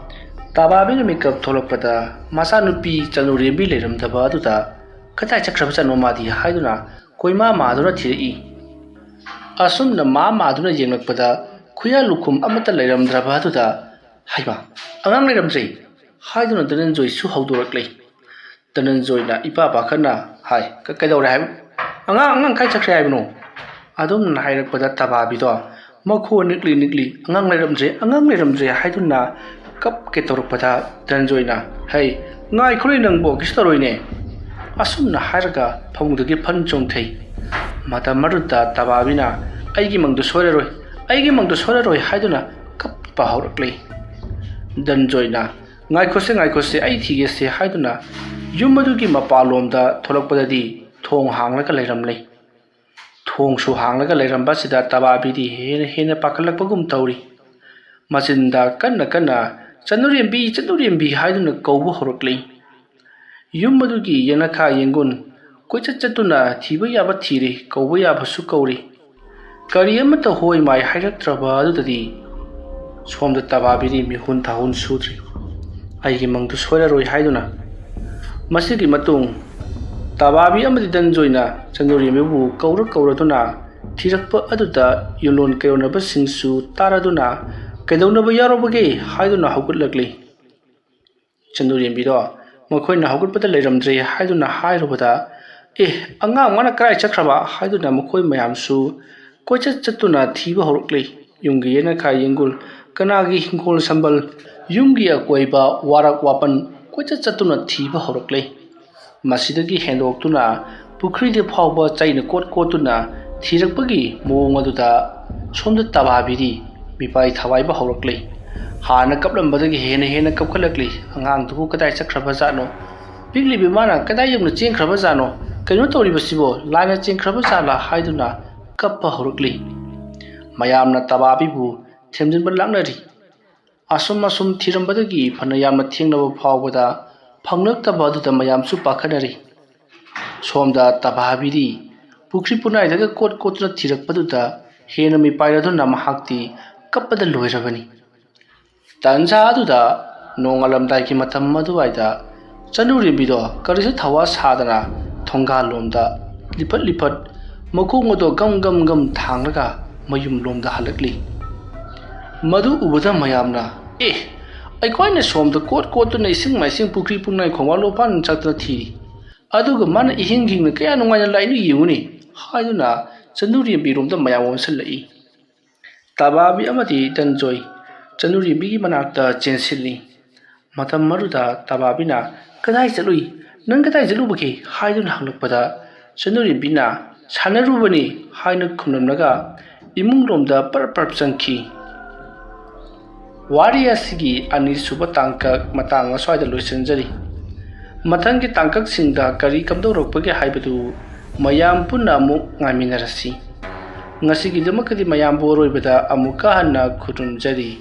ꯇꯕꯥꯕꯤꯅ ꯃꯤꯀꯞ ꯊꯣꯛꯂꯛꯄꯗ ꯃꯆꯥꯅꯨꯄꯤ ꯆꯅꯨꯔꯦꯝꯕꯤ ꯂꯩꯔꯝꯗꯕ ꯑꯗꯨꯗ "ꯀꯗꯥꯏ ꯆꯠꯈ꯭ꯔꯕ ꯆꯠꯅꯣ ꯃꯥꯗꯤ?" ꯍꯥꯏꯗꯨꯅ ꯀꯣꯏꯃꯥ ꯃꯥꯗꯨꯅ ꯊꯤꯔꯛꯏ꯫ ꯑꯁꯨꯝꯅ ꯃꯥ ꯃꯥꯗꯨꯅ ꯌꯦꯡꯂꯛꯄꯗ ꯈꯨꯌꯥ ꯂꯨꯈꯨꯝ ꯑꯃꯠꯇ ꯂꯩꯔꯝꯗ꯭ꯔꯕ ꯑꯗꯨꯗ, "ꯍꯩꯃꯥ, ꯑꯉꯥꯡ ꯂꯩꯔꯝꯗ꯭ꯔꯦ!" ꯍꯥꯏꯗꯨꯅ ꯙꯅꯟꯖꯣꯏꯁꯨ ꯍꯧꯗꯣꯔꯛꯂꯦ꯫ ꯙꯅꯟꯖꯣꯏꯅ ꯏꯄꯥ ꯄꯥꯈꯠꯅ ꯍꯥꯏ, "ꯀ-, ꯀꯩꯗꯧꯔꯦ ꯍꯥꯏꯕ? ꯑꯉꯥꯡ, ꯑꯉꯥꯡ ꯀꯥꯏ ꯆꯠꯈ꯭ꯔꯦ ꯍꯥꯏꯕꯅꯣ?" ꯑꯗꯨꯝꯅ ꯍꯥꯏꯔꯛꯄꯗ ꯇꯕꯥꯕꯤꯗꯣ ꯃꯈꯣꯟ ꯅꯤꯛꯂꯤ ꯅꯤꯛꯂꯤ, "ꯑꯉꯥꯡ ꯂꯩꯔꯝꯗ꯭ꯔꯦ, ꯑꯉꯥꯡ ꯂꯩꯔꯝꯗ꯭ꯔꯦ" ꯍꯥꯏꯗꯨꯅ ꯀꯞꯀꯦ ꯇꯧꯔꯛꯄꯗ ꯙꯅꯟꯖꯣꯏꯅ, "ꯍꯩ, ꯉꯥꯏꯈꯣꯅꯦ ꯅꯪꯕꯣ, ꯀꯩꯁꯨ ꯇꯧꯔꯣꯏꯅꯦ" ꯑꯁꯨꯝꯅ ꯍꯥꯏꯔꯒ ꯐꯃꯨꯡꯗꯒꯤ ꯐꯟ ꯆꯣꯡꯊꯩ꯫ ꯃꯇꯝ ꯑꯗꯨꯗ ꯇꯕꯥꯕꯤꯅ, "ꯑꯩꯒꯤ ꯃꯪꯗꯨ ꯁꯣꯏꯔꯔꯣꯏ, ꯑꯩꯒꯤ ꯃꯪꯗꯨ ꯁꯣꯏꯔꯔꯣꯏ" ꯍꯥꯏꯗꯨꯅ ꯀꯞꯄ ꯍꯧꯔꯛꯂꯦ꯫ ꯙꯅꯟꯖꯣꯏꯅ, "ꯉꯥꯏꯈꯣꯁꯦ, ꯉꯥꯏꯈꯣꯁꯦ, ꯑꯩ ꯊꯤꯒꯦꯁꯦ" ꯍꯥꯏꯗꯨꯅ ꯌꯨꯝ ꯑꯗꯨꯒꯤ ꯃꯄꯥꯟꯂꯣꯝꯗ ꯊꯣꯛꯂꯛꯄꯗꯗꯤ ꯊꯣꯡ ꯍꯥꯡꯂꯒ ꯂꯩꯔꯝꯂꯦ꯫ ꯊꯣꯡꯁꯨ ꯍꯥꯡꯂꯒ ꯂꯩꯔꯝꯕ ꯑꯁꯤꯗ ꯇꯕꯥꯕꯤꯗꯤ ꯍꯦꯟꯅ ꯍꯦꯟꯅ ꯄꯥꯈꯠꯂꯛꯄꯒꯨꯝ ꯇꯧꯔꯤ꯫ ꯃꯆꯤꯟꯗ ꯀꯟꯅ ꯀꯟꯅ "ꯆꯅꯨꯔꯦꯝꯕꯤ, ꯆꯅꯨꯔꯦꯝꯕꯤ" ꯍꯥꯏꯗꯨꯅ ꯀꯧꯕ ꯍꯧꯔꯛꯂꯤ꯫ ꯌꯨꯝ ꯑꯗꯨꯒꯤ ꯌꯦꯅꯈꯥ ꯌꯦꯡꯒꯨꯟ ꯀꯣꯏꯆꯠ ꯆꯠꯇꯨꯅ ꯊꯤꯕ ꯌꯥꯕ ꯊꯤꯔꯦ, ꯀꯧꯕ ꯌꯥꯕꯁꯨ ꯀꯧꯔꯦ꯫ ꯀꯔꯤ ꯑꯃꯠꯇ ꯍꯣꯏ ꯃꯥꯏ ꯍꯥꯏꯔꯛꯇ꯭ꯔꯕ ꯑꯗꯨꯗꯗꯤ ꯁꯣꯝꯗ ꯇꯕꯥꯕꯤꯗꯤ ꯃꯤꯍꯨꯟ ꯊꯥꯍꯨꯟ ꯁꯨꯗ꯭ꯔꯤ꯫ "ꯑꯩꯒꯤ ꯃꯪꯗꯨ ꯁꯣꯏꯔꯔꯣꯏ" ꯍꯥꯏꯗꯨꯅ꯫ ꯃꯁꯤꯒꯤ ꯃꯇꯨꯡ ꯇꯕꯥꯕꯤ ꯑꯃꯗꯤ ꯗꯟꯖꯣꯏꯅ ꯆꯅꯨꯔꯦꯝꯕꯤꯕꯨ ꯀꯧꯔ ꯀꯧꯔꯗꯨꯅ ꯊꯤꯔꯛꯄ ꯑꯗꯨꯗ ꯌꯨꯝꯂꯣꯟ ꯀꯩꯔꯣꯟꯅꯕꯁꯤꯡꯁꯨ ꯇꯥꯔꯗꯨꯅ "ꯀꯩꯗꯧꯅꯕ ꯌꯥꯎꯔꯕꯒꯦ?" ꯍꯥꯏꯗꯨꯅ ꯍꯧꯒꯠꯂꯛꯂꯤ꯫ ꯆꯅꯨꯔꯦꯝꯕꯤꯗꯣ ꯃꯈꯣꯏꯅ ꯍꯧꯒꯠꯄꯗ ꯂꯩꯔꯝꯗ꯭ꯔꯦ ꯍꯥꯏꯗꯨꯅ ꯍꯥꯏꯔꯨꯕꯗ, "ꯑꯦ, ꯑꯉꯥꯡ ꯃꯥꯅ ꯀꯗꯥꯏ ꯆꯠꯈ꯭ꯔꯕ?" ꯍꯥꯏꯗꯨꯅ ꯃꯈꯣꯏ ꯃꯌꯥꯝꯁꯨ ꯀꯣꯏꯆꯠ ꯆꯠꯇꯨꯅ ꯊꯤꯕ ꯍꯧꯔꯛꯂꯤ꯫ ꯌꯨꯝꯒꯤ ꯌꯦꯅꯈꯥ ꯌꯦꯡꯒꯨꯜ ꯀꯅꯥꯒꯤ ꯍꯤꯡꯈꯣꯜ ꯁꯝꯕꯜ, ꯌꯨꯝꯒꯤ ꯑꯀꯣꯏꯕ ꯋꯥꯔꯛ ꯋꯥꯄꯟ ꯀꯣꯏꯆꯠ ꯆꯠꯇꯨꯅ ꯊꯤꯕ ꯍꯧꯔꯛꯂꯤ꯫ ꯃꯁꯤꯗꯒꯤ ꯍꯦꯟꯗꯣꯛꯇꯨꯅ ꯄꯨꯈ꯭ꯔꯤꯗ ꯐꯥꯎꯕ ꯆꯩꯅ ꯀꯣꯠ ꯀꯣꯠꯇꯨꯅ ꯊꯤꯔꯛꯄꯒꯤ ꯃꯑꯣꯡ ꯑꯗꯨꯗ ꯁꯣꯝꯗ ꯇꯕꯥꯕꯤꯗꯤ ꯃꯤꯄꯥꯏ ꯊꯋꯥꯏꯕ ꯍꯧꯔꯛꯂꯤ꯫ ꯍꯥꯟꯅ ꯀꯞꯂꯝꯕꯗꯒꯤ ꯍꯦꯟꯅ ꯍꯦꯟꯅ ꯀꯞꯈꯠꯂꯛꯂꯤ꯫ "ꯑꯉꯥꯡꯗꯨꯕꯨ ꯀꯗꯥꯏ ꯆꯠꯈ꯭ꯔꯕ ꯖꯥꯠꯅꯣ? ꯄꯤꯛꯂꯤꯕꯤ ꯃꯥꯅ ꯀꯗꯥꯏ ꯌꯧꯅ ꯆꯦꯟꯈ꯭ꯔꯕ ꯖꯥꯠꯅꯣ? ꯀꯩꯅꯣ ꯇꯧꯔꯤꯕꯁꯤꯕꯣ? ꯂꯥꯏꯅ ꯆꯦꯟꯈ꯭ꯔꯕ ꯖꯥꯠꯂꯥ?" ꯍꯥꯏꯗꯨꯅ ꯀꯞꯄ ꯍꯧꯔꯛꯂꯤ꯫ ꯃꯌꯥꯝꯅ ꯇꯕꯥꯕꯤꯕꯨ ꯊꯦꯝꯖꯤꯟꯕ ꯂꯥꯛꯅꯔꯤ꯫ ꯑꯁꯨꯝ ꯑꯁꯨꯝ ꯊꯤꯔꯝꯕꯗꯒꯤ ꯐꯅ ꯌꯥꯝꯅ ꯊꯦꯡꯅꯕ ꯐꯥꯎꯕꯗ ꯐꯪꯂꯛꯇꯕ ꯑꯗꯨꯗ ꯃꯌꯥꯝꯁꯨ ꯄꯥꯈꯠꯅꯔꯤ꯫ ꯁꯣꯝꯗ ꯇꯕꯥꯕꯤꯗꯤ ꯄꯨꯈ꯭ꯔꯤ ꯄꯨꯅꯥꯏꯗꯒ ꯀꯣꯠ ꯀꯣꯠꯇꯨꯅ ꯊꯤꯔꯛꯄꯗꯨꯗ ꯍꯦꯟꯅ ꯃꯤꯄꯥꯏꯔꯗꯨꯅ ꯃꯍꯥꯛꯇꯤ ꯀꯞꯄꯗ ꯂꯣꯏꯔꯕꯅꯤ꯫ ꯇꯟꯖꯥ ꯑꯗꯨꯗ ꯅꯣꯡꯉꯥꯜꯂꯝꯗꯥꯏꯒꯤ ꯃꯇꯝ ꯑꯗꯨꯋꯥꯏꯗ ꯆꯅꯨꯔꯦꯝꯕꯤꯗꯣ ꯀꯔꯤꯁꯨ ꯊꯧꯋꯥ ꯁꯥꯗꯅ ꯊꯣꯡꯒꯥꯜꯂꯣꯝꯗ ꯂꯤꯐꯠ ꯂꯤꯐꯠ ꯃꯈꯣꯡ ꯑꯗꯣ ꯒꯝ ꯒꯝ ꯒꯝ ꯊꯥꯡꯂꯒ ꯃꯌꯨꯝꯂꯣꯝꯗ ꯍꯜꯂꯛꯂꯤ꯫ ꯃꯗꯨ ꯎꯕꯗ ꯃꯌꯥꯝꯅ, "ꯑꯦ, ꯑꯩꯈꯣꯏꯅ ꯁꯣꯝꯗ ꯀꯣꯠ ꯀꯣꯠꯇꯨꯅ ꯏꯁꯤꯡ ꯃꯥꯏꯁꯤꯡ ꯄꯨꯈ꯭ꯔꯤ ꯄꯨꯡꯅꯥꯏ ꯈꯣꯡꯕꯥꯟ ꯂꯣꯝꯄꯥꯟ ꯆꯠꯇꯅ ꯊꯤꯔꯤ, ꯑꯗꯨꯒ ꯃꯥꯅ ꯏꯍꯤꯡ ꯍꯤꯡꯅ ꯀꯌꯥ ꯅꯨꯡꯉꯥꯏꯅ ꯂꯥꯛꯏꯅꯣ ꯌꯦꯡꯉꯨꯅꯦ" ꯍꯥꯏꯗꯨꯅ ꯆꯅꯨꯔꯦꯝꯕꯤꯔꯣꯝꯗ ꯃꯌꯥꯝ ꯑꯣꯟꯁꯤꯜꯂꯛꯏ꯫ ꯇꯕꯥꯕꯤ ꯑꯃꯗꯤ ꯗꯟꯖꯣꯏ ꯆꯅꯨꯔꯦꯝꯕꯤꯒꯤ ꯃꯅꯥꯛꯇ ꯆꯦꯟꯁꯤꯜꯂꯤ꯫ ꯃꯇꯝ ꯑꯗꯨꯗ ꯇꯕꯥꯕꯤꯅ, "ꯀꯗꯥꯏ ꯆꯠꯂꯨꯏ? ꯅꯪ ꯀꯗꯥꯏ ꯆꯠꯂꯨꯕꯒꯦ?" ꯍꯥꯏꯗꯨꯅ ꯍꯪꯂꯛꯄꯗ, ꯆꯅꯨꯔꯦꯝꯕꯤꯅ, "ꯁꯥꯟꯅꯔꯨꯕꯅꯤ" ꯍꯥꯏꯅ ꯈꯨꯝꯂꯝꯂꯒ ꯏꯃꯨꯡꯂꯣꯝꯗ ꯄꯔꯞ ꯄꯔꯞ ꯆꯪꯈꯤ꯫ ꯋꯥꯔꯤ ꯑꯁꯤꯒꯤ ꯑꯅꯤꯁꯨꯕ ꯇꯥꯡꯀꯛ ꯃꯇꯥꯡ ꯑꯁ꯭ꯋꯥꯏꯗ ꯂꯣꯏꯁꯤꯟꯖꯔꯤ꯫ ꯃꯊꯪꯒꯤ ꯇꯥꯡꯀꯛꯁꯤꯡꯗ ꯀꯔꯤ ꯀꯝꯗꯧꯔꯛꯄꯒꯦ ꯍꯥꯏꯕꯗꯨ ꯃꯌꯥꯝ ꯄꯨꯟꯅ ꯑꯃꯨꯛ ꯉꯥꯏꯃꯤꯟꯅꯔꯁꯤ꯫ ꯉꯁꯤꯒꯤꯗꯃꯛꯇꯗꯤ ꯃꯌꯥꯝꯕꯨ ꯑꯔꯣꯏꯕꯗ ꯑꯃꯨꯛꯀ ꯍꯟꯅ ꯈꯨꯔꯨꯝꯖꯔꯤ꯫